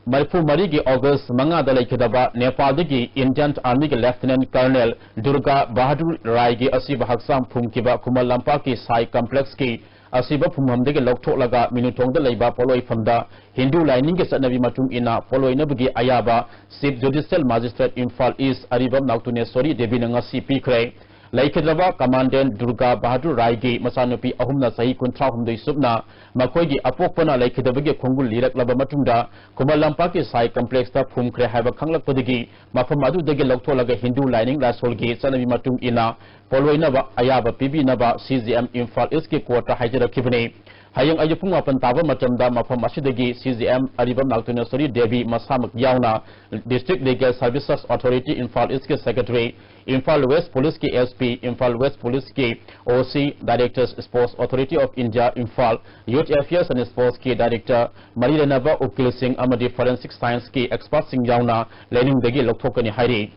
ꯃꯔꯤꯐꯨ ꯃꯔꯤꯒꯤ August ꯃꯉꯥꯗ ꯂꯩꯈꯤꯗꯕ ꯅꯦꯄꯥꯜꯗꯒꯤ Indian Army-ꯒꯤ Lieutenant Colonel Durga Bahadur ꯔꯥꯏꯒꯤ ꯑꯁꯤꯕ ꯍꯛꯆꯥꯡ ꯐꯨꯝꯈꯤꯕ ꯈꯨꯃꯟ ꯂꯝꯄꯥꯛꯀꯤ ꯁꯥꯏ complex-ꯀꯤ ꯑꯁꯤꯕ ꯐꯨꯝꯐꯝꯗꯒꯤ ꯂꯧꯊꯣꯛꯂꯒ ꯃꯤꯅꯨꯊꯣꯡꯗ ꯂꯩꯕ ꯄꯣꯠꯂꯣꯏꯐꯝꯗ ꯍꯤꯟꯗꯨ ꯂꯥꯏꯅꯤꯡꯒꯤ ꯆꯠꯅꯕꯤ ꯃꯇꯨꯡ ꯏꯟꯅ ꯄꯣꯠꯂꯣꯏꯅꯕꯒꯤ ꯑꯌꯥꯕ Chief Judicial Magistrate ꯏꯝꯐꯥꯜ ꯏꯁ ꯑꯔꯤꯕꯝ ꯅꯥꯎꯇꯨꯅꯦꯁꯣꯔꯤ ꯗꯦꯕꯤꯅ ꯉꯁꯤ ꯄꯤꯈ꯭ꯔꯦ꯫ ꯂꯩꯈꯤꯗ꯭ꯔꯕ ꯀꯃꯥꯟꯗꯦꯟ ꯗꯨꯔꯒꯥ ꯕꯍꯥꯗꯨꯔ ꯔꯥꯏꯒꯤ ꯃꯆꯥꯅꯨꯄꯤ ꯑꯍꯨꯝꯅ ꯆꯍꯤ ꯀꯨꯟꯊ꯭ꯔꯥ ꯍꯨꯝꯗꯣꯏ ꯁꯨꯞꯅ ꯃꯈꯣꯏꯒꯤ ꯑꯄꯣꯛꯄꯅ ꯂꯩꯈꯤꯗꯕꯒꯤ ꯈꯣꯡꯒꯨꯜ ꯂꯤꯔꯛꯂꯕ ꯃꯇꯨꯡꯗ ꯈꯨꯃꯟ ꯂꯝꯄꯥꯛꯀꯤ ꯁꯥꯏ ꯀꯝꯄ꯭ꯂꯦꯛꯁꯇ ꯐꯨꯝꯈ꯭ꯔꯦ ꯍꯥꯏꯕ ꯈꯪꯂꯛꯄꯗꯒꯤ ꯃꯐꯝ ꯑꯗꯨꯗꯒꯤ ꯂꯧꯊꯣꯛꯂꯒ ꯍꯤꯟꯗꯨ ꯂꯥꯏꯅꯤꯡ ꯂꯥꯏꯁꯣꯜꯒꯤ ꯆꯠꯅꯕꯤ ꯃꯇꯨꯡ ꯏꯟꯅ ꯄꯣꯠꯂꯣꯏꯅꯕ ꯑꯌꯥꯕ ꯄꯤꯕꯤꯅꯕ ꯁꯤ ꯖꯤ ꯑꯦꯝ ꯏꯝꯐꯥꯜ ꯏꯁꯀꯤ ꯀꯣꯔꯠꯇ ꯍꯥꯏꯖꯔꯛꯈꯤꯕꯅꯤ꯫ ꯍꯌꯦꯡ ꯑꯌꯨꯛ ꯄꯨꯡ ꯃꯥꯄꯟ ꯇꯥꯕ ꯃꯇꯝꯗ ꯃꯐꯝ ꯑꯁꯤꯗꯒꯤ ꯁꯤ ꯖꯤ ꯑꯦꯝ ꯑꯔꯤꯕꯝ ꯅꯥꯎꯇꯨꯅꯦꯁꯣꯔꯤ ꯗꯦꯕꯤ ꯃꯁꯥꯃꯛ ꯌꯥꯎꯅ District Legal Services Authority Imphal ꯏꯁꯀꯤ ꯁꯦꯀ꯭ꯔꯦꯇꯔꯤ, ꯏꯝꯐꯥꯜ ꯋꯦꯁ ꯄꯨꯂꯤꯁꯀꯤ ꯑꯦꯁ ꯄꯤ, ꯏꯝꯐꯥꯜ ꯋꯦꯁ ꯄꯨꯂꯤꯁꯀꯤ ꯑꯣ ꯁꯤ, Director Sports Authority of India Imphal, Youth Affairs and Sportsꯀꯤ Director, ꯃꯔꯤ ꯂꯩꯅꯕ ꯎꯀꯤꯜꯁꯤꯡ ꯑꯃꯗꯤ forensic scienceꯀꯤ expertꯁꯤꯡ ꯌꯥꯎꯅ ꯂꯩꯅꯨꯡꯗꯒꯤ ꯂꯧꯊꯣꯛꯀꯅꯤ ꯍꯥꯏꯔꯤ꯫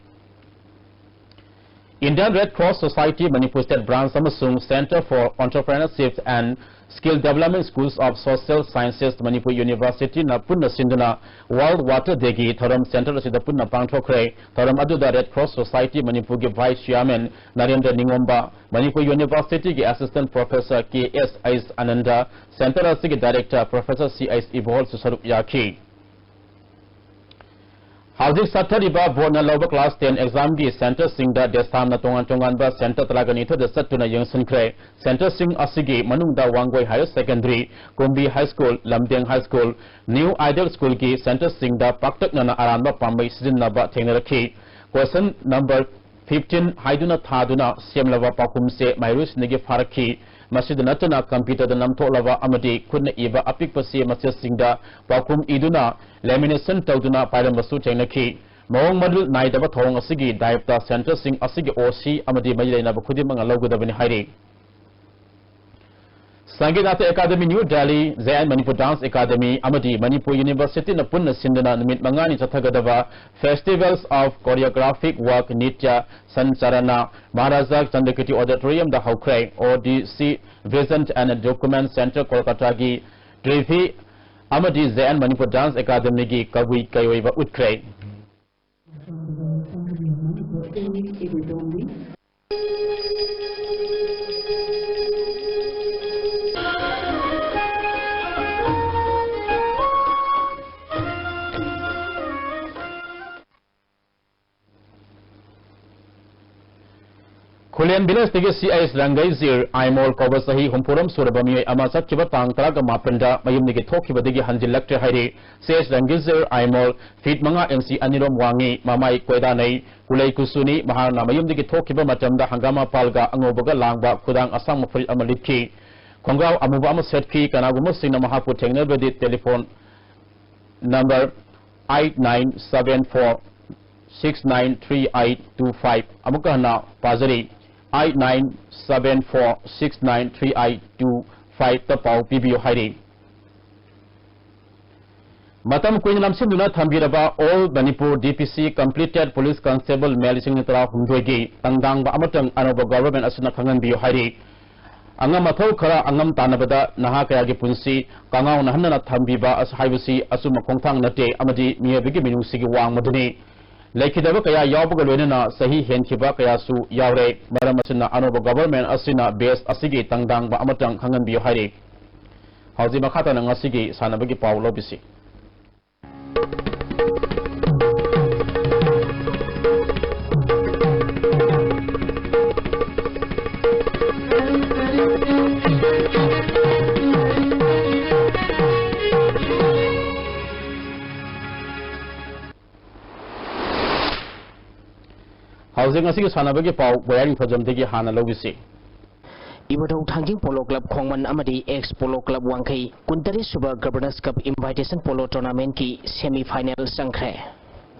Indian Red Cross Society Manipur State Branch ꯑꯃꯁꯨꯡ Centre for Entrepreneurship and Skill Development Schools of Social Sciences Manipur Universityꯅ ꯄꯨꯟꯅ ꯁꯤꯟꯗꯨꯅ World Water Dayꯒꯤ ꯊꯧꯔꯝ centre ꯑꯁꯤꯗ ꯄꯨꯟꯅ ꯄꯥꯡꯊꯣꯛꯈ꯭ꯔꯦ꯫ ꯊꯧꯔꯝ ꯑꯗꯨꯗ Red Cross Society ꯃꯅꯤꯄꯨꯔꯒꯤ Vice Chairman ꯅꯔꯦꯟꯗ꯭ꯔ ꯅꯤꯉꯣꯝꯕ, ꯃꯅꯤꯄꯨꯔ Universityꯒꯤ Assistant Professor K S H Ananda, centre ꯑꯁꯤꯒꯤ Director Professor ꯁꯤ ꯑꯩꯆ ꯏꯕꯣꯍꯜꯁꯨ ꯁꯔꯨꯛ ꯌꯥꯈꯤ꯫ ꯍꯧꯖꯤꯛ ꯆꯠꯊꯔꯤꯕ ꯕꯣꯔꯗꯅ ꯂꯧꯕ class ten examꯒꯤ centreꯁꯤꯡꯗ DESAMꯅ ꯇꯣꯉꯥꯟ ꯇꯣꯉꯥꯟꯕ centre ꯇꯔꯥꯒ ꯅꯤꯊꯣꯏꯗ ꯆꯠꯇꯨꯅ ꯌꯦꯡꯁꯤꯟꯈ꯭ꯔꯦ꯫ Centreꯁꯤꯡ ꯑꯁꯤꯒꯤ ꯃꯅꯨꯡꯗ Wangoi Higher Secondary, ꯀꯨꯝꯕꯤ High School, ꯂꯝꯗꯦꯡ High School, New Ideal Schoolꯒꯤ centreꯁꯤꯡꯗ ꯄꯥꯛꯇꯛꯅꯅ ꯑꯔꯥꯟꯕ ꯄꯥꯝꯕꯩ ꯁꯤꯖꯤꯟꯅꯕ ꯊꯦꯡꯅꯔꯛꯈꯤ꯫ Question number fifteen ꯍꯥꯏꯗꯨꯅ ꯊꯥꯗꯨꯅ ꯁꯦꯝꯂꯕ ꯄꯥꯎꯈꯨꯝꯁꯦ ꯃꯍꯩꯔꯣꯏꯁꯤꯡꯗꯒꯤ ꯐꯥꯔꯛꯈꯤ꯫ ꯃꯁꯤꯗ ꯅꯠꯇꯅ computerꯗ ꯅꯝꯊꯣꯛꯂꯕ ꯑꯃꯗꯤ ꯈꯨꯠꯅ ꯏꯕ ꯑꯄꯤꯛꯄ ꯆꯦ ꯃꯆꯦꯠꯁꯤꯡꯗ ꯄꯥꯎꯈꯨꯝ ꯏꯗꯨꯅ lamination ꯇꯧꯗꯨꯅ ꯄꯥꯏꯔꯝꯕꯁꯨ ꯊꯦꯡꯅꯈꯤ꯫ ꯃꯑꯣꯡ ꯃꯔꯤꯜ ꯅꯥꯏꯗꯕ ꯊꯧꯑꯣꯡ ꯑꯁꯤꯒꯤ ꯗꯥꯏꯞꯇ centreꯁꯤꯡ ꯑꯁꯤꯒꯤ ꯑꯣ ꯁꯤ ꯑꯃꯗꯤ ꯃꯔꯤ ꯂꯩꯅꯕ ꯈꯨꯗꯤꯡꯃꯛꯅ ꯂꯧꯒꯗꯕꯅꯤ ꯍꯥꯏꯔꯤ꯫ Sangeet Natak academy new Delhi, J N Manipur Dance Academy ꯑꯃꯗꯤ ꯃꯅꯤꯄꯨꯔ Universityꯅ ꯄꯨꯟꯅ ꯁꯤꯟꯗꯨꯅ ꯅꯨꯃꯤꯠ ꯃꯉꯥꯅꯤ ꯆꯠꯊꯒꯗꯕ Festivals of Choreographic Work Nitya Sancharana Maharaja ꯆꯟꯗ꯭ꯔꯀꯤꯔꯇꯤ Auditoriumꯗ ꯍꯧꯈ꯭ꯔꯦ꯫ ꯑꯣ ꯗꯤ ꯁꯤ Vision and Document Centre ꯀꯣꯜꯀꯇꯥꯒꯤ ꯇ꯭ꯔꯤꯚꯤ ꯑꯃꯗꯤ ꯖꯦ ꯑꯦꯟ ꯃꯅꯤꯄꯨꯔ Dance Academyꯒꯤ ꯀꯕꯨꯏ ꯀꯩꯑꯣꯏꯕ ꯎꯠꯈ꯭ꯔꯦ꯫ ꯈꯨꯂꯦꯟ ꯚꯤꯂꯦꯖꯇꯒꯤ ꯁꯤ ꯑꯩꯆ ꯔꯪꯒꯩꯖꯤꯔ ꯑꯥꯏꯃꯣꯜ ꯀꯧꯕ ꯆꯍꯤ ꯍꯨꯝꯐꯨꯔꯣꯝ ꯁꯨꯔꯕ ꯃꯤꯑꯣꯏ ꯑꯃ ꯆꯠꯈꯤꯕ ꯇꯥꯡ ꯇꯔꯥꯒ ꯃꯥꯄꯟꯗ ꯃꯌꯨꯝꯗꯒꯤ ꯊꯣꯛꯈꯤꯕꯗꯒꯤ ꯍꯟꯖꯤꯜꯂꯛꯇ꯭ꯔꯦ ꯍꯥꯏꯔꯤ꯫ ꯁꯤ ꯑꯩꯆ ꯔꯪꯒꯩꯖꯤꯔ ꯑꯥꯏꯃꯣꯜ ꯐꯤꯠ ꯃꯉꯥ ꯏꯟꯆꯤ ꯑꯅꯤꯔꯣꯝ ꯋꯥꯡꯉꯤ, ꯃꯃꯥꯏ ꯀꯣꯏꯗꯥꯅꯩ, ꯀꯨꯂꯩ ꯀꯨꯆꯨꯅꯤ꯫ ꯃꯍꯥꯛꯅ ꯃꯌꯨꯝꯗꯒꯤ ꯊꯣꯛꯈꯤꯕ ꯃꯇꯝꯗ ꯍꯪꯒꯥꯃ ꯄꯥꯜꯒ ꯑꯉꯧꯕꯒ ꯂꯥꯡꯕ ꯈꯨꯗꯥꯡ ꯑꯁꯥꯡꯕ ꯐꯨꯔꯤꯠ ꯑꯃ ꯂꯤꯠꯈꯤ꯫ ꯈꯣꯡꯒ꯭ꯔꯥꯎ ꯑꯃꯨꯕ ꯑꯃ ꯁꯦꯠꯈꯤ꯫ ꯀꯅꯥꯒꯨꯝꯕꯁꯤꯡꯅ ꯃꯍꯥꯛꯄꯨ ꯊꯦꯡꯅꯔꯕꯗꯤ telephone number eight nine seven four six nine three eight two five, ꯑꯃꯨꯛꯀ ꯍꯟꯅ ꯄꯥꯖꯔꯤ, eight nine seven four six nine three eight two five ꯇ ꯄꯥꯎ ꯄꯤꯕꯤꯌꯨ ꯍꯥꯏꯔꯤ꯫ ꯃꯇꯝ ꯀꯨꯏꯅ ꯅꯝꯁꯤꯟꯗꯨꯅ ꯊꯝꯕꯤꯔꯕ All Manipur D P C Completed Police Constable Male ꯂꯤꯁꯤꯡ ꯑꯅꯤ ꯇꯔꯥꯍꯨꯝꯗꯣꯏꯒꯤ ꯇꯪꯗꯥꯡꯕ ꯑꯃꯇꯪ ꯑꯅꯧꯕ government ꯑꯁꯤꯅ ꯈꯪꯍꯟꯕꯤꯌꯨ ꯍꯥꯏꯔꯤ꯫ ꯑꯉꯝ ꯑꯊꯧ ꯈꯔ ꯑꯉꯝ ꯇꯥꯟꯅꯕꯗ ꯅꯍꯥ ꯀꯌꯥꯒꯤ ꯄꯨꯟꯁꯤ ꯀꯉꯥꯎꯅꯍꯟꯗꯅ ꯊꯝꯕꯤꯕ ꯑꯁ-, ꯍꯥꯏꯕꯁꯤ ꯑꯆꯨꯝꯕ ꯈꯣꯡꯊꯥꯡ ꯅꯠꯇꯦ ꯑꯃꯗꯤ ꯃꯤꯑꯣꯏꯕꯒꯤ ꯃꯤꯅꯨꯡꯁꯤꯒꯤ ꯋꯥꯡꯃꯗꯨꯅꯤ꯫ ꯂꯩꯈꯤꯗꯕ ꯀꯌꯥ ꯌꯥꯎꯕꯒ ꯂꯣꯏꯅꯅ ꯆꯍꯤ ꯍꯦꯟꯈꯤꯕ ꯀꯌꯥꯁꯨ ꯌꯥꯎꯔꯦ꯫ ꯃꯔꯝ ꯑꯁꯤꯅ ꯑꯅꯧꯕ government ꯑꯁꯤꯅ batch ꯑꯁꯤꯒꯤ ꯇꯪꯗꯥꯡꯕ ꯑꯃꯇꯪ ꯈꯪꯍꯟꯕꯤꯌꯨ ꯍꯥꯏꯔꯤ꯫ ꯍꯧꯖꯤꯛ ꯃꯈꯥ ꯇꯥꯅ ꯉꯁꯤꯒꯤ ꯁꯥꯟꯅꯕꯒꯤ ꯄꯥꯎ ꯂꯧꯕꯤꯁꯤ꯫ ꯍꯧꯖꯤꯛ ꯉꯁꯤꯒꯤ ꯁꯥꯟꯅꯕꯒꯤ ꯄꯥꯎ ꯕꯣꯌꯥ ꯅꯤꯡꯊꯧꯖꯝꯗꯒꯤ ꯍꯥꯟꯅ ꯂꯧꯕꯤꯁꯤ꯫ ꯏꯕꯨꯙꯧ ꯊꯥꯡꯖꯤꯡ ꯄꯣꯂꯣ ꯀ꯭ꯂꯕ ꯈꯣꯡꯃꯟ ꯑꯃꯗꯤ ꯑꯦꯛꯁ ꯄꯣꯂꯣ ꯀ꯭ꯂꯕ ꯋꯥꯡꯈꯩ ꯀꯨꯟꯇꯔꯦꯠ ꯁꯨꯕ ꯒꯕꯔꯅꯔꯁ ꯀꯞ ꯏꯟꯚꯥꯏꯇꯦꯁꯟ ꯄꯣꯂꯣ ꯇꯣꯔꯅꯥꯃꯦꯟꯠꯀꯤ ꯁꯦꯃꯤ ꯐꯥꯏꯅꯦꯜ ꯆꯪꯈ꯭ꯔꯦ꯫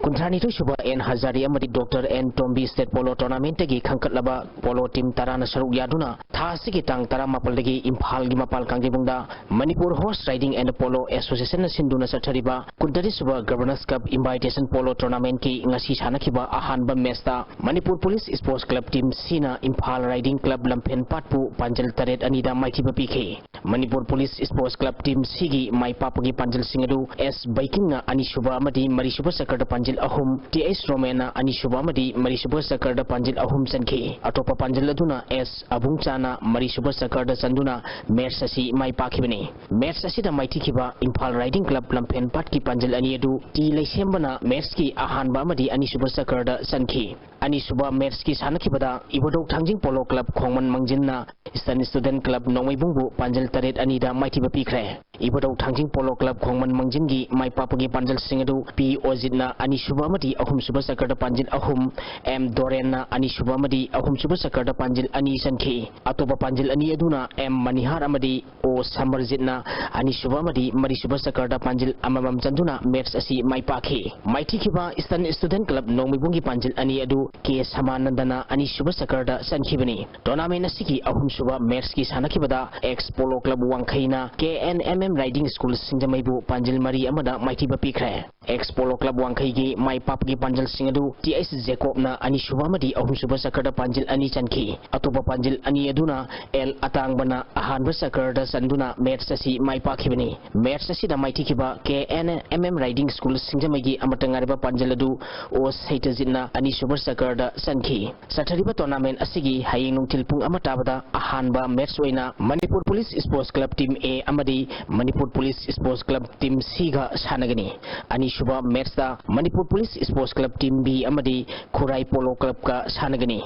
ꯀꯨꯟꯊ꯭ꯔꯥꯅꯤꯊꯣꯏ ꯁꯨꯕ ꯑꯦꯟ ꯍꯖꯥꯔꯤ ꯑꯃꯗꯤ doctor N Tombi state polo ꯇꯣꯔꯅꯥꯃꯦꯟꯠꯇꯒꯤ ꯈꯟꯒꯠꯂꯕ ꯄꯣꯂꯣ ꯇꯤꯝ ꯇꯔꯥꯅ ꯁꯔꯨꯛ ꯌꯥꯗꯨꯅ ꯊꯥ ꯑꯁꯤꯒꯤ ꯇꯥꯡ ꯇꯔꯥꯃꯥꯄꯜꯗꯒꯤ ꯏꯝꯐꯥꯜꯒꯤ ꯃꯄꯥꯜ ꯀꯥꯡꯖꯩꯕꯨꯡꯗ Manipur horse riding and polo ꯑꯦꯁꯣꯁꯤꯌꯦꯁꯟꯅ ꯁꯤꯟꯗꯨꯅ ꯆꯠꯊꯔꯤꯕ ꯀꯨꯟꯇꯔꯦꯠ ꯁꯨꯕ ꯒꯕꯔꯅꯔꯁ ꯀꯞ ꯏꯟꯚꯥꯏꯇꯦꯁꯟ ꯄꯣꯂꯣ ꯇꯣꯔꯅꯥꯃꯦꯟꯠꯀꯤ ꯉꯁꯤ ꯁꯥꯟꯅꯈꯤꯕ ꯑꯍꯥꯟꯕ ꯃꯦꯆꯇ Manipur police sports club team ꯁꯤꯅ ꯏꯝꯐꯥꯜ ꯔꯥꯏꯗꯤꯡ ꯀ꯭ꯂꯕ ꯂꯝꯐꯦꯟ ꯄꯥꯠꯄꯨ ꯄꯥꯟꯖꯜ ꯇꯔꯦꯠ ꯑꯅꯤꯗ ꯃꯥꯏꯊꯤꯕ ꯄꯤꯈꯤ꯫ Manipur police sports club team ꯁꯤꯒꯤ ꯃꯥꯏ ꯄꯥꯛꯄꯒꯤ ꯄꯥꯟꯖꯜꯁꯤꯡ ꯑꯗꯨ ꯑꯦꯁ ꯕꯩꯀꯤꯡꯅ ꯑꯅꯤꯁꯨꯕ ꯑꯃꯗꯤ ꯃꯔꯤꯁꯨꯕ ꯁꯀꯔꯗ ꯄꯥꯟꯖꯤꯜ ꯑꯍꯨꯝ, ꯇꯤ ꯑꯩꯆ ꯔꯣꯃꯦꯟꯅ ꯑꯅꯤꯁꯨꯕ ꯑꯃꯗꯤ ꯃꯔꯤꯁꯨꯕ ꯁꯀꯔꯗ ꯄꯥꯟꯖꯤꯜ ꯑꯍꯨꯝ ꯆꯟꯈꯤ꯫ ꯑꯇꯣꯞꯄ ꯄꯥꯟꯖꯤꯜ ꯑꯗꯨꯅ ꯑꯦꯁ ꯑꯕꯨꯡꯆꯥꯅ ꯃꯔꯤꯁꯨꯕ ꯁꯀꯔꯗ ꯆꯟꯗꯨꯅ ꯃꯦꯠꯆ ꯑꯁꯤ ꯃꯥꯏ ꯄꯥꯛꯈꯤꯕꯅꯤ꯫ ꯃꯦꯠꯆ ꯑꯁꯤꯗ ꯃꯥꯏꯊꯤꯈꯤꯕ ꯏꯝꯐꯥꯜ ꯔꯥꯏꯗꯤꯡ ꯀ꯭ꯂꯕ ꯂꯝꯐꯦꯟ ꯄꯥꯠꯀꯤ ꯄꯥꯟꯖꯤꯜ ꯑꯅꯤ ꯑꯗꯨ ꯇꯤ ꯂꯩꯁꯦꯝꯕꯅ ꯃꯦꯠꯆꯀꯤ ꯑꯍꯥꯟꯕ ꯑꯃꯗꯤ ꯑꯅꯤꯁꯨꯕ ꯁꯀꯔꯗ ꯆꯟꯈꯤ꯫ ꯑꯅꯤꯁꯨꯕ ꯃꯦꯠꯆꯀꯤ ꯁꯥꯟꯅꯈꯤꯕꯗ ꯏꯕꯣꯗꯧ ꯊꯥꯡꯖꯤꯡ ꯄꯣꯂꯣ ꯀ꯭ꯂꯕ ꯈꯣꯡꯃꯟ ꯃꯪꯖꯤꯟꯅ ꯏꯁꯇꯔꯟ ꯁ꯭ꯇꯨꯗꯦꯟꯠ ꯀ꯭ꯂꯕ ꯅꯣꯡꯃꯩꯕꯨꯡꯕꯨ ꯄꯥꯟꯖꯤꯜ ꯇꯔꯦꯠ ꯑꯅꯤꯗ ꯃꯥꯏꯊꯤꯕ ꯄꯤꯈ꯭ꯔꯦ꯫ ꯏꯕꯣꯗꯧ ꯊꯥꯡꯖꯤꯡ ꯄꯣꯂꯣ ꯀ꯭ꯂꯕ ꯈꯣꯡꯃꯟ ꯃꯪꯖꯤꯟꯒꯤ ꯃꯥꯏ ꯄꯥꯛꯄꯒꯤ ꯄꯥꯟꯖꯜꯁꯤꯡ ꯑꯗꯨ ꯄꯤ ꯑꯣꯖꯤꯠꯅ ꯑꯅꯤꯁꯨꯕ ꯑꯃꯗꯤ ꯑꯍꯨꯝꯁꯨꯕ ꯁꯀꯔꯗ ꯄꯥꯟꯖꯤꯜ ꯑꯍꯨꯝ, ꯑꯦꯝ ꯗꯣꯔꯦꯟꯅ ꯑꯅꯤꯁꯨꯕ ꯑꯃꯗꯤ ꯑꯍꯨꯝꯁꯨꯕ ꯁꯀꯔꯗ ꯄꯥꯟꯖꯤꯜ ꯑꯅꯤ ꯆꯟꯈꯤ꯫ ꯑꯇꯣꯞꯄ ꯄꯥꯟꯖꯤꯜ ꯑꯅꯤ ꯑꯗꯨꯅ ꯑꯦꯝ ꯃꯅꯤꯍꯥꯔ ꯑꯃꯗꯤ ꯑꯣ ꯁꯃꯔꯖꯤꯠꯅ ꯑꯅꯤꯁꯨꯕ ꯑꯃꯗꯤ ꯃꯔꯤꯁꯨꯕ ꯁꯀꯔꯗ ꯄꯥꯟꯖꯤꯜ ꯑꯃꯃꯝ ꯆꯟꯗꯨꯅ ꯃꯦꯠꯆ ꯑꯁꯤ ꯃꯥꯏ ꯄꯥꯛꯈꯤ꯫ ꯃꯥꯏꯊꯤꯈꯤꯕ ꯏꯁꯇꯔꯟ ꯁ꯭ꯇꯨꯗꯦꯟꯠ ꯀ꯭ꯂꯕ ꯅꯣꯡꯃꯩꯕꯨꯡꯒꯤ ꯄꯥꯟꯖꯤꯜ ꯑꯅꯤ ꯑꯗꯨ ꯀꯦ ꯁꯃꯥꯅꯟꯗꯅ ꯑꯅꯤꯁꯨꯕ ꯁꯀꯔꯗ ꯆꯟꯈꯤꯕꯅꯤ꯫ ꯇꯣꯔꯅꯥꯃꯦꯟ ꯑꯁꯤꯒꯤ ꯑꯍꯨꯝꯁꯨꯕ ꯃꯦꯠꯆꯀꯤ ꯁꯥꯟꯅꯈꯤꯕꯗ ꯑꯦꯛꯁ ꯄꯣꯂꯣ ꯀ꯭ꯂꯕ ꯋꯥꯡꯈꯩꯅ K N M M riding school ꯁꯤꯡꯖꯃꯩꯕꯨ ꯄꯥꯟꯖꯤꯜ ꯃꯔꯤ ꯑꯃꯗ ꯃꯥꯏꯊꯤꯕ ꯄꯤꯈ꯭ꯔꯦ꯫ ꯑꯦꯛꯁ ꯄꯣꯂꯣ ꯀ꯭ꯂꯕ ꯋꯥꯡꯈꯩꯒꯤ ꯃꯥꯏ ꯄꯥꯛꯄꯒꯤ ꯄꯥꯟꯖꯜꯁꯤꯡ ꯑꯗꯨ ꯇꯤ ꯑꯩꯆ ꯖꯦꯀꯣꯕꯅ ꯑꯅꯤꯁꯨꯕ ꯑꯃꯗꯤ ꯑꯍꯨꯝꯁꯨꯕ ꯁꯀꯔꯗ ꯄꯥꯟꯖꯤꯜ ꯑꯅꯤ ꯆꯟꯈꯤ꯫ ꯑꯇꯣꯞꯄ ꯄꯥꯟꯖꯤꯜ ꯑꯅꯤ ꯑꯗꯨꯅ ꯑꯦꯜ ꯑꯇꯥꯡꯕꯅ ꯑꯍꯥꯟꯕ ꯁꯀꯔꯗ ꯆꯟꯗꯨꯅ ꯃꯦꯠꯆ ꯑꯁꯤ ꯃꯥꯏ ꯄꯥꯛꯈꯤꯕꯅꯤ꯫ ꯃꯦꯠꯆ ꯑꯁꯤꯗ ꯃꯥꯏꯊꯤꯈꯤꯕ K N M M riding school ꯁꯤꯡꯖꯃꯩꯒꯤ ꯑꯃꯠꯇ ꯉꯥꯏꯔꯕ ꯄꯥꯟꯖꯜ ꯑꯗꯨ ꯑꯣ ꯁꯩꯇꯖꯤꯠꯅ ꯑꯅꯤꯁꯨꯕ ꯁꯀꯔꯗ ꯆꯟꯈꯤ꯫ ꯆꯠꯊꯔꯤꯕ ꯇꯣꯔꯅꯥꯃꯦꯟ ꯑꯁꯤꯒꯤ ꯍꯌꯦꯡ ꯅꯨꯡꯊꯤꯜ ꯄꯨꯡ ꯑꯃ ꯇꯥꯕꯗ ꯑꯍꯥꯟꯕ ꯃꯦꯠꯆ ꯑꯣꯏꯅ Manipur police sports club team A ꯑꯃꯗꯤ Manipur police sports club team ꯁꯤꯒ ꯁꯥꯟꯅꯒꯅꯤ꯫ ꯑꯅꯤꯁꯨꯕ ꯃꯦꯠꯆꯇ Manipur police sports club team B ꯑꯃꯗꯤ ꯈꯨꯔꯥꯏ ꯄꯣꯂꯣ ꯀ꯭ꯂꯕꯀ ꯁꯥꯟꯅꯒꯅꯤ꯫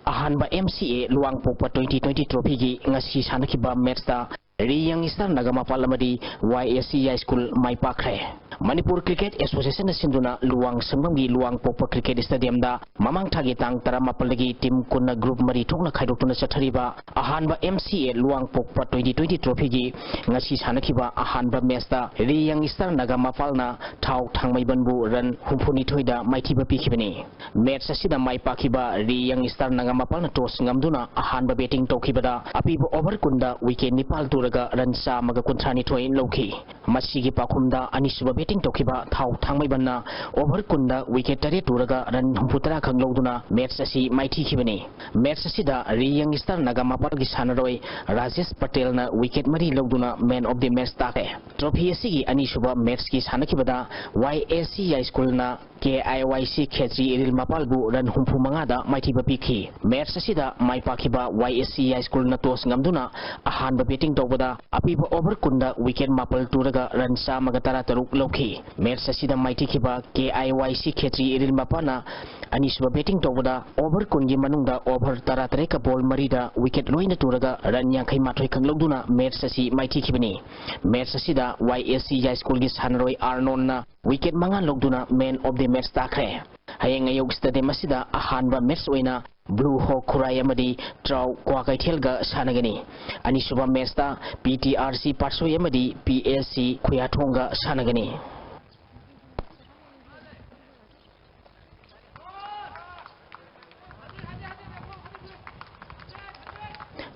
ꯑꯍꯥꯟꯕ ꯑꯦꯝ ꯁꯤ ꯑꯦ ꯂꯨꯋꯥꯡꯄꯣꯛꯄ ꯇ꯭ꯋꯦꯟꯇꯤ ꯇ꯭ꯋꯦꯟꯇꯤ ꯇ꯭ꯔꯣꯐꯤꯒꯤ ꯉꯁꯤ ꯁꯥꯟꯅꯈꯤꯕ ꯃꯦꯠꯆꯇ ꯔꯤ ꯌꯪ ꯏꯁꯇꯥꯔ ꯅꯥꯒꯥ ꯃꯄꯥꯜ ꯑꯃꯗꯤ ꯋꯥꯏ ꯑꯦꯁ ꯁꯤ ꯌꯥꯏꯁ꯭ꯀꯨꯜ ꯃꯥꯏ ꯄꯥꯛꯈ꯭ꯔꯦ꯫ ꯃꯅꯤꯄꯨꯔ ꯀ꯭ꯔꯤꯀꯦꯠ ꯑꯦꯁꯣꯁꯤꯌꯦꯁꯟꯅ ꯁꯤꯟꯗꯨꯅ ꯂꯨꯋꯥꯡ ꯁꯪꯕꯝꯒꯤ ꯂꯨꯋꯥꯡꯄꯣꯛꯄ ꯀ꯭ꯔꯤꯀꯦꯠ ꯁ꯭ꯇꯦꯗꯤꯌꯝꯗ ꯃꯃꯥꯡ ꯊꯥꯒꯤ ꯇꯥꯡ ꯇꯔꯥꯃꯥꯄꯜꯗꯒꯤ ꯇꯤꯝ ꯀꯨꯟꯅ ꯒ꯭ꯔꯨꯞ ꯃꯔꯤ ꯊꯣꯛꯅ ꯈꯥꯏꯗꯣꯛꯇꯨꯅ ꯆꯠꯊꯔꯤꯕ ꯑꯍꯥꯟꯕ ꯑꯦꯝ ꯁꯤ ꯑꯦ ꯂꯨꯋꯥꯡꯄꯣꯛꯄ ꯇ꯭ꯋꯦꯟꯇꯤ ꯇ꯭ꯋꯦꯟꯇꯤ ꯇ꯭ꯔꯣꯐꯤꯒꯤ ꯉꯁꯤ ꯁꯥꯟꯅꯈꯤꯕ ꯑꯍꯥꯟꯕ ꯃꯦꯠꯆꯇ ꯔꯤ ꯌꯪ ꯏꯁꯇꯥꯔ ꯅꯥꯒꯥ ꯃꯄꯥꯜꯅ ꯊꯥꯎ ꯊꯥꯡꯃꯩꯕꯟꯕꯨ ꯔꯟ ꯍꯨꯝꯐꯨꯅꯤꯊꯣꯏꯗ ꯃꯥꯏꯊꯤꯕ ꯄꯤꯈꯤꯕꯅꯤ꯫ ꯃꯦꯠꯆ ꯑꯁꯤꯗ ꯃꯥꯏ ꯄꯥꯛꯈꯤꯕ ꯔꯤ ꯌꯪ ꯏꯁꯇꯥꯔ ꯅꯥꯒꯥ ꯃꯄꯥꯜꯅ ꯇꯣꯁ ꯉꯝꯗꯨꯅ ꯑꯍꯥꯟꯕ ꯕꯦꯇꯤꯡ ꯇꯧꯈꯤꯕꯗ ꯑꯄꯤꯕ ꯑꯣꯚꯔ ꯀꯨꯟꯗ ꯋꯤꯀꯦꯠ ꯅꯤꯄꯥꯜ ꯇꯨꯔꯒ ꯔꯟ ꯆꯥꯝꯃꯒ ꯀꯨꯟꯊ꯭ꯔꯥꯅꯤꯊꯣꯏ ꯂꯧꯈꯤ꯫ ꯃꯁꯤꯒꯤ ꯄꯥꯎꯈꯨꯝꯗ ꯑꯅꯤꯁꯨꯕ ꯕꯦꯇꯤꯡ batting ꯇꯧꯈꯤꯕ ꯊꯥꯎ ꯊꯥꯡꯃꯩꯕꯟꯅ over ꯀꯨꯟꯗ wicket ꯇꯔꯦꯠ ꯇꯨꯔꯒ run ꯍꯨꯝꯐꯨꯇꯔꯥ ꯈꯛ ꯂꯧꯗꯨꯅ match ꯑꯁꯤ ꯃꯥꯏꯊꯤꯈꯤꯕꯅꯤ꯫ Match ꯑꯁꯤꯗ Riyang Star ꯅꯥꯒꯥ ꯃꯄꯥꯜꯒꯤ ꯁꯥꯟꯅꯔꯣꯏ ꯔꯥꯖꯦꯁ ꯄꯇꯦꯜꯅ wicket ꯃꯔꯤ ꯂꯧꯗꯨꯅ man of the match ꯇꯥꯈ꯭ꯔꯦ꯫ Trophy ꯑꯁꯤꯒꯤ ꯑꯅꯤꯁꯨꯕ matchꯀꯤ ꯁꯥꯟꯅꯈꯤꯕꯗ Y S C ꯌꯥꯏꯁ꯭ꯀꯨꯜꯅ K I Y C Khetri Iril ꯃꯄꯥꯜꯕꯨ run ꯍꯨꯝꯐꯨ ꯃꯉꯥꯗ ꯃꯥꯏꯊꯤꯕ ꯄꯤꯈꯤ꯫ Match ꯑꯁꯤꯗ ꯃꯥꯏ ꯄꯥꯛꯈꯤꯕ Y S C ꯌꯥꯏꯁ꯭ꯀꯨꯜꯅ toss ꯉꯝꯗꯨꯅ ꯑꯍꯥꯟꯕ batting ꯇꯧꯕꯗ ꯑꯄꯤꯕ over ꯀꯨꯟꯗ wicket ꯃꯥꯄꯜ ꯇꯨꯔꯒ run ꯆꯥꯝꯃꯒ ꯇꯔꯥꯇꯔꯨꯛ ꯂꯧꯈꯤ꯫ Match ꯑꯁꯤꯗ ꯃꯥꯏꯊꯤꯈꯤꯕ K I Y C ꯈꯦꯇ꯭ꯔꯤ ꯏꯔꯤꯜ ꯃꯄꯥꯜꯅ ꯑꯅꯤꯁꯨꯕ batting ꯇꯧꯕꯗ over ꯀꯨꯟꯒꯤ ꯃꯅꯨꯡꯗ over ꯇꯔꯥꯇꯔꯦꯠꯀ ball ꯃꯔꯤꯗ wicket ꯂꯣꯏꯅ ꯇꯨꯔꯒ run ꯌꯥꯡꯈꯩ ꯃꯥꯊꯣꯏ ꯈꯛ ꯂꯧꯗꯨꯅ match ꯑꯁꯤ ꯃꯥꯏꯊꯤꯈꯤꯕꯅꯤ꯫ Match ꯑꯁꯤꯗ Y S C ꯌꯥꯏꯁ꯭ꯀꯨꯜꯒꯤ ꯁꯥꯟꯅꯔꯣꯏ ꯑꯥꯔꯅꯣꯟꯅ wicket ꯃꯉꯥ ꯂꯧꯗꯨꯅ man of the match ꯇꯥꯈ꯭ꯔꯦ꯫ ꯍꯌꯦꯡ ꯑꯌꯨꯛ stadium ꯑꯁꯤꯗ ꯑꯍꯥꯟꯕ match ꯑꯣꯏꯅ Blue Hawk ꯈꯨꯔꯥꯏ ꯑꯃꯗꯤ Trout ꯀ꯭ꯋꯥꯀꯩꯊꯦꯜꯒ ꯁꯥꯟꯅꯒꯅꯤ꯫ ꯑꯅꯤꯁꯨꯕ matchꯇ P T R C ꯄꯥꯠꯁꯣꯏ ꯑꯃꯗꯤ P S C ꯈꯨꯌꯥꯊꯣꯡꯒ ꯁꯥꯟꯅꯒꯅꯤ꯫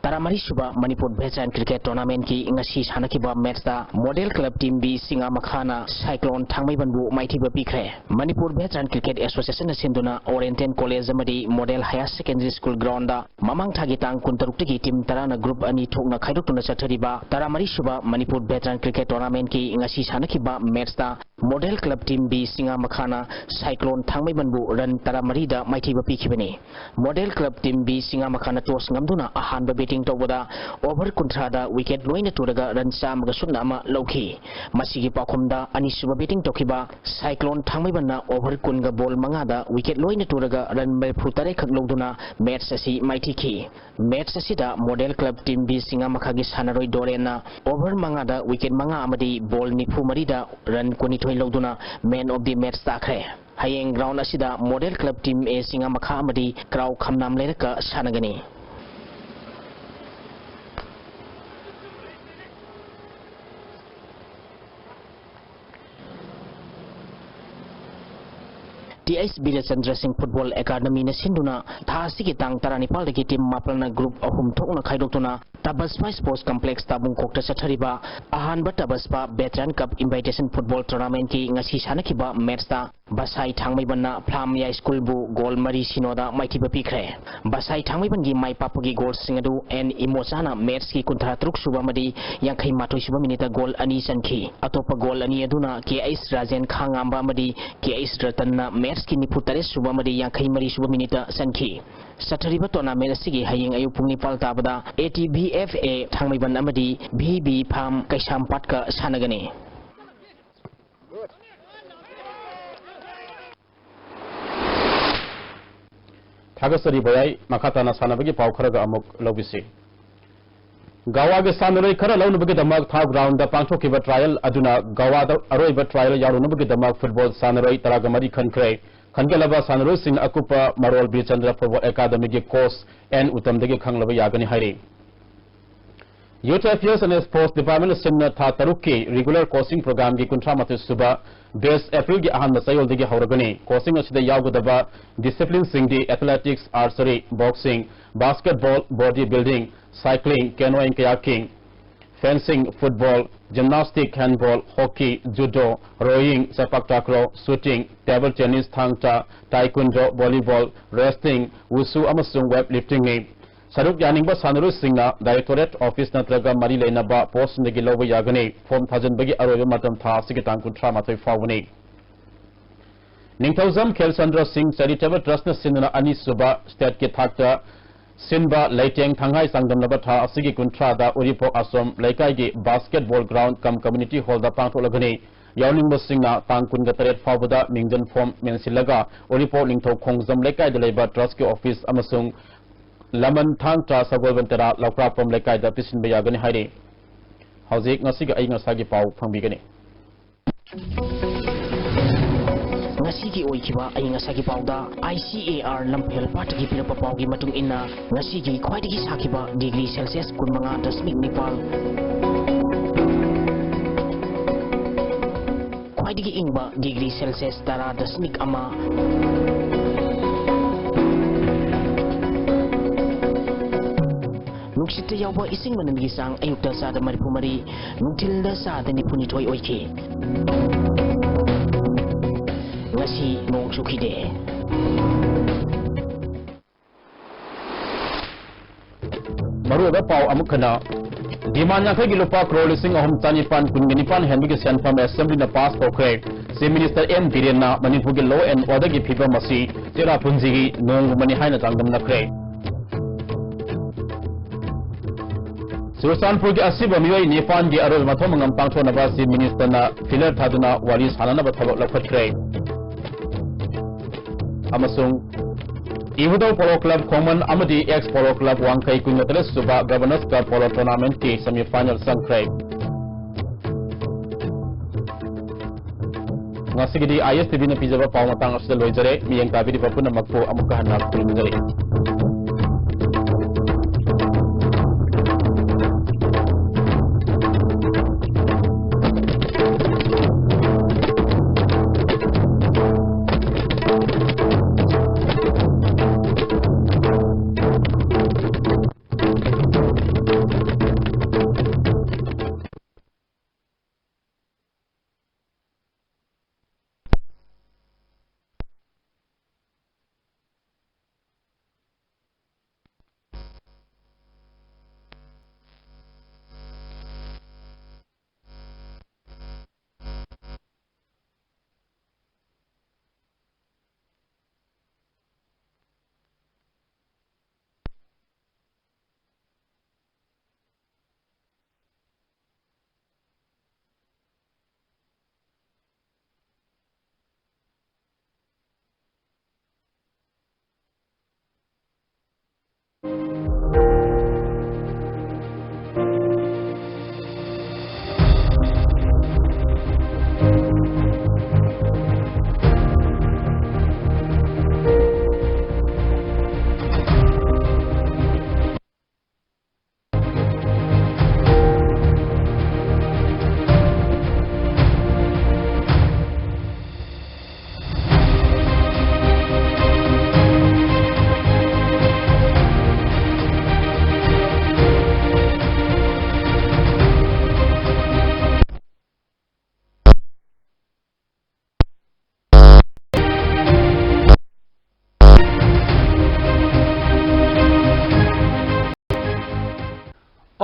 ꯇꯔꯥꯃꯔꯤꯁꯨꯕ ꯃꯅꯤꯄꯨꯔ Veteran Cricket Tournamentꯀꯤ ꯉꯁꯤ ꯁꯥꯟꯅꯈꯤꯕ matchꯇ Model Club Team B ꯁꯤꯡꯉꯥꯃꯈꯥꯅ Cyclone ꯊꯥꯡꯃꯩꯕꯟꯕꯨ ꯃꯥꯏꯊꯤꯕ ꯄꯤꯈ꯭ꯔꯦ꯫ ꯃꯅꯤꯄꯨꯔ Veteran Cricket Associationꯅ ꯁꯤꯟꯗꯨꯅ Oriental College ꯑꯃꯗꯤ Model Higher Secondary School groundꯗ ꯃꯃꯥꯡ ꯊꯥꯒꯤ ꯇꯥꯡ ꯀꯨꯟꯇꯔꯨꯛꯇꯒꯤ team ꯇꯔꯥꯅ group ꯑꯅꯤ ꯊꯣꯛꯅ ꯈꯥꯏꯗꯣꯛꯇꯨꯅ ꯆꯠꯊꯔꯤꯕ ꯇꯔꯥꯃꯔꯤꯁꯨꯕ ꯃꯅꯤꯄꯨꯔ Veteran Cricket Tournamentꯀꯤ ꯉꯁꯤ ꯁꯥꯟꯅꯈꯤꯕ matchꯇ Model Club Team B ꯁꯤꯡꯉꯥꯃꯈꯥꯅ Cyclone ꯊꯥꯡꯃꯩꯕꯟꯕꯨ run ꯇꯔꯥꯃꯔꯤꯗ ꯃꯥꯏꯊꯤꯕ ꯄꯤꯈꯤꯕꯅꯤ꯫ Model Club Team B ꯁꯤꯡꯉꯥꯃꯈꯥꯅ toss ꯉꯝꯗꯨꯅ ꯑꯍꯥꯟꯕ batting ꯇꯧꯕꯗ over ꯀꯨꯟꯊ꯭ꯔꯥꯗ wicket ꯂꯣꯏꯅ ꯇꯨꯔꯒ run ꯆꯥꯝꯃꯒ ꯁꯨꯞꯅ ꯑꯃ ꯂꯧꯈꯤ꯫ ꯃꯁꯤꯒꯤ ꯄꯥꯎꯈꯨꯝꯗ ꯑꯅꯤꯁꯨꯕ batting ꯇꯧꯈꯤꯕ Cyclone ꯊꯥꯡꯃꯩꯕꯟꯅ over ꯀꯨꯟꯒ ball ꯃꯉꯥꯗ wicket ꯂꯣꯏꯅ ꯇꯨꯔꯒ run ꯃꯔꯤꯐꯨ ꯇꯔꯦꯠ ꯈꯛ ꯂꯧꯗꯨꯅ match ꯑꯁꯤ ꯃꯥꯏꯊꯤꯈꯤ꯫ Match ꯑꯁꯤꯗ Model Club Team B ꯁꯤꯡꯉꯥꯃꯈꯥꯒꯤ ꯁꯥꯟꯅꯔꯣꯏ ꯗꯣꯔꯦꯟꯅ over ꯃꯉꯥꯗ wicket ꯃꯉꯥ ꯑꯃꯗꯤ ball ꯅꯤꯐꯨ ꯃꯔꯤꯗ run ꯀꯨꯟꯅꯤꯊꯣꯏ ꯂꯧꯗꯨꯅ man of the match ꯇꯥꯈ꯭ꯔꯦ꯫ ꯍꯌꯦꯡ ground ꯑꯁꯤꯗ Model Club Team A ꯁꯤꯡꯉꯥꯃꯈꯥ ꯑꯃꯗꯤ ꯀ꯭ꯔꯥꯎ ꯈꯝꯅꯥꯝ ꯂꯩꯔꯛꯀ ꯁꯥꯟꯅꯒꯅꯤ꯫ T H ꯕꯤꯔꯦꯆꯟꯗ꯭ꯔ ꯁꯤꯡ Football Academyꯅ ꯁꯤꯟꯗꯨꯅ ꯊꯥ ꯑꯁꯤꯒꯤ ꯇꯥꯡ ꯇꯔꯥꯅꯤꯄꯥꯜꯗꯒꯤ team ꯃꯥꯄꯜꯅ group ꯑꯍꯨꯝ ꯊꯣꯛꯅ ꯈꯥꯏꯗꯣꯛꯇꯨꯅ ꯇꯕꯁꯄꯥ ꯁ꯭ꯄꯣꯔꯠꯁ ꯀꯝꯄ꯭ꯂꯦꯛꯁ ꯇꯥꯕꯨꯡꯈꯣꯛꯇ ꯆꯠꯊꯔꯤꯕ ꯑꯍꯥꯟꯕ ꯇꯕꯁꯄꯥ ꯚꯦꯇꯔꯟ ꯀꯞ ꯏꯟꯚꯥꯏꯇꯦꯁꯟ ꯐꯨꯠꯕꯣꯜ ꯇꯣꯔꯅꯥꯃꯦꯟꯠꯀꯤ ꯉꯁꯤ ꯁꯥꯟꯅꯈꯤꯕ ꯃꯦꯠꯁꯇ ꯕꯁꯥꯏ ꯊꯥꯡꯃꯩꯕꯟꯅ ꯐ꯭ꯂꯥꯝꯌꯥꯏ ꯁ꯭ꯀꯨꯜꯕꯨ ꯒꯣꯜ ꯃꯔꯤ ꯁꯤꯅꯣꯗ ꯃꯥꯏꯊꯤꯕ ꯄꯤꯈ꯭ꯔꯦ꯫ ꯕꯁꯥꯏ ꯊꯥꯡꯃꯩꯕꯟꯒꯤ ꯃꯥꯏ ꯄꯥꯛꯄꯒꯤ ꯒꯣꯜꯁꯤꯡ ꯑꯗꯨ ꯑꯦꯟ ꯏꯃꯣꯆꯥꯅ ꯃꯦꯠꯁꯀꯤ ꯀꯨꯟꯊ꯭ꯔꯥ ꯇꯔꯨꯛ ꯁꯨꯕ ꯑꯃꯗꯤ ꯌꯥꯡꯈꯩ ꯃꯥꯊꯣꯏ ꯁꯨꯕ ꯃꯤꯅꯤꯠꯇ ꯒꯣꯜ ꯑꯅꯤ ꯆꯟꯈꯤ꯫ ꯑꯇꯣꯞꯄ ꯒꯣꯜ ꯑꯅꯤ ꯑꯗꯨꯅ ꯀꯦ ꯑꯩꯆ ꯔꯥꯖꯦꯟ ꯈꯥꯉꯥꯝꯕ ꯑꯃꯗꯤ ꯀꯦ ꯑꯩꯆ ꯔꯇꯟꯅ ꯃꯦꯠꯁꯀꯤ ꯅꯤꯐꯨ ꯇꯔꯦꯠ ꯁꯨꯕ ꯑꯃꯗꯤ ꯌꯥꯡꯈꯩ ꯃꯔꯤ ꯁꯨꯕ ꯃꯤꯅꯤꯠꯇ ꯆꯟꯈꯤ꯫ ꯆꯠꯊꯔꯤꯕ ꯇꯣꯔꯅꯥꯃꯦꯟꯠ ꯑꯁꯤꯒꯤ ꯍꯌꯦꯡ ꯑꯌꯨꯛ ꯄꯨꯡ ꯅꯤꯄꯥꯜ ꯇꯥꯕꯗ A T V F A ꯊꯥꯡꯃꯩꯕꯟ ꯑꯃꯗꯤ ꯚꯤ ꯕꯤ ꯐꯥꯝ ꯀꯩꯁꯥꯝꯄꯥꯠꯀ ꯁꯥꯟꯅꯒꯅꯤ꯫ ꯊꯥꯒꯠꯆꯔꯤ ꯚꯌꯥꯏ꯫ ꯃꯈꯥ ꯇꯥꯅ ꯁꯥꯟꯅꯕꯒꯤ ꯄꯥꯎ ꯈꯔꯒ ꯑꯃꯨꯛ ꯂꯧꯕꯤꯁꯤ꯫ ꯒꯋꯥꯒꯤ ꯁꯥꯟꯅꯔꯣꯏ ꯈꯔ ꯂꯧꯅꯕꯒꯤꯗꯃꯛ ꯊꯥꯎ ꯒ꯭ꯔꯥꯎꯟꯗ ꯄꯥꯡꯊꯣꯛꯈꯤꯕ ꯇ꯭ꯔꯥꯌꯦꯜ ꯑꯗꯨꯅ ꯒꯋꯥꯗ ꯑꯔꯣꯏꯕ ꯇ꯭ꯔꯥꯌꯦꯜ ꯌꯥꯎꯔꯨꯅꯕꯒꯤꯗꯃꯛ ꯐꯨꯠꯕꯣꯜ ꯁꯥꯟꯅꯔꯣꯏ ꯇꯔꯥꯒ ꯃꯔꯤ ꯈꯟꯈ꯭ꯔꯦ꯫ ꯈꯟꯒꯠꯂꯕ ꯁꯥꯟꯅꯔꯣꯏꯁꯤꯡ ꯑꯀꯨꯞꯄ ꯃꯔꯣꯜ ꯕꯤꯔꯆꯟꯗ꯭ꯔ ꯐꯨꯠꯕꯣꯜ ꯑꯦꯀꯥꯗꯃꯤꯒꯤ ꯀꯣꯆ ꯑꯦꯟ ꯎꯇꯝꯗꯒꯤ ꯈꯪꯂꯕ ꯌꯥꯒꯅꯤ ꯍꯥꯏꯔꯤ꯫ Youth Affairs and Sports Department ꯑꯁꯤꯅ ꯊꯥ ꯇꯔꯨꯛꯀꯤ regular coaching programꯒꯤ ꯀꯨꯟꯊ꯭ꯔꯥ ꯃꯥꯊꯣꯏ ꯁꯨꯕ batch Aprilꯒꯤ ꯑꯍꯥꯟꯕ ꯆꯌꯣꯜꯗꯒꯤ ꯍꯧꯔꯒꯅꯤ꯫ Coaching ꯑꯁꯤꯗ ꯌꯥꯎꯒꯗꯕ disciplineꯁꯤꯡꯗꯤ athletics, archery, boxing, basketball, body building, cycling, canoeing, kayaking, fencing, football, gymnastic, handball, hockey, judo, rowing, sepak takraw, shooting, table tennis, thang ta, taekwondo, volleyball, wrestling, wushu ꯑꯃꯁꯨꯡ weightliftingꯅꯤ꯫ ꯁꯔꯨꯛ ꯌꯥꯅꯤꯡꯕ ꯁꯥꯟꯅꯔꯣꯏꯁꯤꯡꯅ directorate office ꯅꯠꯇ꯭ꯔꯒ ꯃꯔꯤ ꯂꯩꯅꯕ postꯁꯤꯡꯗꯒꯤ ꯂꯧꯕ ꯌꯥꯒꯅꯤ꯫ Form ꯊꯥꯖꯤꯟꯕꯒꯤ ꯑꯔꯣꯏꯕ ꯃꯇꯝ ꯊꯥ ꯑꯁꯤꯒꯤ ꯇꯥꯡ ꯀꯨꯟꯊ꯭ꯔꯥ ꯃꯥꯊꯣꯏ ꯐꯥꯎꯕꯅꯤ꯫ ꯅꯤꯡꯊꯧꯖꯝ ꯈꯦꯜ ꯆꯟꯗ꯭ꯔ ꯁꯤꯡ Charitable Trustꯅ ꯁꯤꯟꯗꯨꯅ ꯑꯅꯤꯁꯨꯕ stateꯀꯤ ꯊꯥꯛꯇ ꯁꯤꯟꯕ ꯂꯩꯇꯦꯡ ꯊꯪꯍꯥꯏ ꯆꯥꯡꯗꯝꯅꯕ ꯊꯥ ꯑꯁꯤꯒꯤ ꯀꯨꯟꯊ꯭ꯔꯥꯗ ꯎꯔꯤꯄꯣꯛ ꯑꯁꯣꯝ ꯂꯩꯀꯥꯏꯒꯤ basketball ground cum community hallꯗ ꯄꯥꯡꯊꯣꯛꯂꯒꯅꯤ꯫ ꯌꯥꯎꯅꯤꯡꯕꯁꯤꯡꯅ ꯇꯥꯡ ꯀꯨꯟꯒ ꯇꯔꯦꯠ ꯐꯥꯎꯕꯗ ꯃꯤꯡꯖꯟ form ꯃꯦꯟꯁꯤꯜꯂꯒ ꯎꯔꯤꯄꯣꯛ ꯅꯤꯡꯊꯧ ꯈꯣꯡꯖꯝ ꯂꯩꯀꯥꯏꯗ ꯂꯩꯕ Trustꯀꯤ office ꯑꯃꯁꯨꯡ ꯂꯃꯟ ꯊꯥꯡ ꯇ ꯁꯒꯣꯜꯕꯟ ꯇꯦꯔꯥ ꯂꯧꯀ꯭ꯔꯥꯛꯄꯝ ꯂꯩꯀꯥꯏꯗ ꯄꯤꯁꯤꯟꯕ ꯌꯥꯒꯅꯤ ꯍꯥꯏꯔꯤ꯫ ꯍꯧꯖꯤꯛ ꯉꯁꯤꯒꯤ ꯑꯏꯪ ꯑꯁꯥꯒꯤ ꯄꯥꯎ ꯐꯪꯕꯤꯒꯅꯤ꯫ ꯉꯁꯤꯒꯤ ꯑꯣꯏꯈꯤꯕ ꯑꯏꯪ ꯑꯁꯥꯒꯤ ꯄꯥꯎꯗ I C A R ꯂꯝꯐꯦꯜ ꯄꯥꯠꯇꯒꯤ ꯄꯤꯔꯛꯄ ꯄꯥꯎꯒꯤ ꯃꯇꯨꯡ ꯏꯟꯅ, ꯉꯁꯤꯒꯤ ꯈ꯭ꯋꯥꯏꯗꯒꯤ ꯁꯥꯈꯤꯕ degree Celsius ꯀꯨꯟꯃꯉꯥ ꯗꯁꯃꯤꯛ ꯅꯤꯄꯥꯜ, ꯈ꯭ꯋꯥꯏꯗꯒꯤ ꯏꯪꯕ degree Celsius ꯇꯔꯥ ꯗꯁꯃꯤꯛ ꯑꯃ꯫ ꯅꯨꯡꯁꯤꯠꯇ ꯌꯥꯎꯕ ꯏꯁꯤꯡ ꯃꯅꯤꯟꯒꯤ ꯆꯥꯡ ꯑꯌꯨꯛꯇ ꯆꯥꯗ ꯃꯔꯤꯐꯨ ꯃꯔꯤ, ꯅꯨꯡꯊꯤꯜꯗ ꯆꯥꯗ ꯅꯤꯐꯨ ꯅꯤꯊꯣꯏ ꯑꯣꯏꯈꯤ꯫ ꯉꯁꯤ ꯅꯣꯡ ꯆꯨꯈꯤꯗꯦ꯫ ꯃꯔꯨꯑꯣꯏꯕ ꯄꯥꯎ ꯑꯃꯨꯛ ꯍꯟꯅ꯫ Demand ꯌꯥꯡꯈꯩꯒꯤ ꯂꯨꯄꯥ ꯀ꯭ꯔꯣꯔ ꯂꯤꯁꯤꯡ ꯑꯍꯨꯝ ꯆꯥꯅꯤꯄꯥꯟ ꯀꯨꯟꯒ ꯅꯤꯄꯥꯟ ꯍꯦꯟꯕꯒꯤ ꯁꯦꯟꯐꯝ Assembly ꯅ pass ꯇꯧꯈ꯭ꯔꯦ꯫ Chief Minister M ꯕꯤꯔꯦꯟꯅ ꯃꯅꯤꯄꯨꯔꯒꯤ law and order ꯒꯤ ꯐꯤꯕꯝ ꯑꯁꯤ ꯆꯦꯔꯥꯄꯨꯟꯖꯤꯒꯤ ꯅꯣꯡꯒꯨꯝꯕꯅꯤ ꯍꯥꯏꯅ ꯆꯥꯡꯗꯝꯅꯈ꯭ꯔꯦ꯫ ꯆꯨꯔꯆꯥꯟꯄꯨꯔꯒꯤ ꯑꯁꯤꯕ ꯃꯤꯑꯣꯏ ꯅꯤꯄꯥꯟꯒꯤ ꯑꯔꯣꯏꯕ ꯃꯊꯧ ꯃꯉꯝ ꯄꯥꯡꯊꯣꯛꯅꯕ Chief Minister ꯅ pillar ꯊꯥꯗꯨꯅ ꯋꯥꯔꯤ ꯁꯥꯅꯅꯕ ꯊꯕꯛ ꯂꯧꯈꯠꯈ꯭ꯔꯦ꯫ ꯑꯃꯁꯨꯡ ꯏꯕꯨꯙꯧ Polo Club ꯈꯣꯡꯃꯟ ꯑꯃꯗꯤ Ex Polo Club ꯋꯥꯡꯈꯩ ꯀꯨꯟꯃꯇꯔꯦꯠ ꯁꯨꯕ Governors Club Polo Tournament ꯀꯤ semi final ꯆꯪꯈ꯭ꯔꯦ꯫ ꯉꯁꯤꯒꯤꯗꯤ I S T V ꯅ ꯄꯤꯖꯕ ꯄꯥꯎ ꯃꯇꯥꯡ ꯑꯁꯤꯗ ꯂꯣꯏꯖꯔꯦ꯫ ꯃꯤꯠꯌꯦꯡ ꯇꯥꯕꯤꯔꯤꯕ ꯄꯨꯝꯅꯃꯛꯄꯨ ꯑꯃꯨꯛꯀ ꯍꯟꯅ ꯈꯨꯔꯨꯝꯖꯔꯤ꯫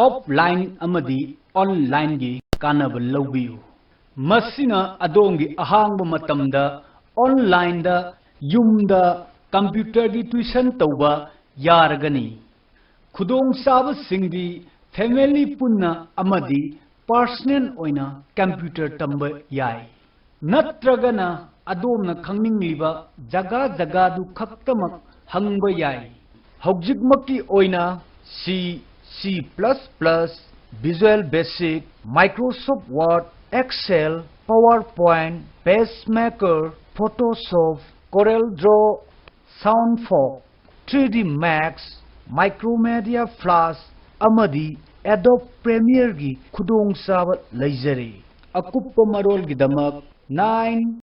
offline ꯑꯃꯗꯤ onlineꯒꯤ ꯀꯥꯟꯅꯕ ꯂꯧꯕꯤꯌꯨ꯫ ꯃꯁꯤꯅ ꯑꯗꯣꯝꯒꯤ ꯑꯍꯥꯡꯕ ꯃꯇꯝꯗ onlineꯗ ꯌꯨꯝꯗ computerꯒꯤ tuition ꯇꯧꯕ ꯌꯥꯔꯒꯅꯤ꯫ ꯈꯨꯗꯣꯡꯆꯥꯕꯁꯤꯡꯗꯤ family ꯄꯨꯟꯅ ꯑꯃꯗꯤ personal ꯑꯣꯏꯅ computer ꯇꯝꯕ ꯌꯥꯏ꯫ ꯅꯠꯇ꯭ꯔꯒꯅ ꯑꯗꯣꯝꯅ ꯈꯪꯅꯤꯡꯂꯤꯕ ꯖꯒꯥ ꯖꯒꯥꯗꯨ ꯈꯛꯇꯃꯛ ꯍꯪꯕ ꯌꯥꯏ꯫ ꯍꯧꯖꯤꯛꯃꯛꯀꯤ ꯑꯣꯏꯅ C, C plus plus, Visual Basic, Microsoft Word, Excel, PowerPoint, PageMaker, Photoshop, CorelDRAW, SoundFox, three D Max, Micromedia Flash ꯑꯃꯗꯤ Adobe Premiereꯒꯤ ꯈꯨꯗꯣꯡꯆꯥꯕ ꯂꯩꯖꯔꯤ꯫ ꯑꯀꯨꯞꯄ ꯃꯔꯣꯜꯒꯤꯗꯃꯛ nine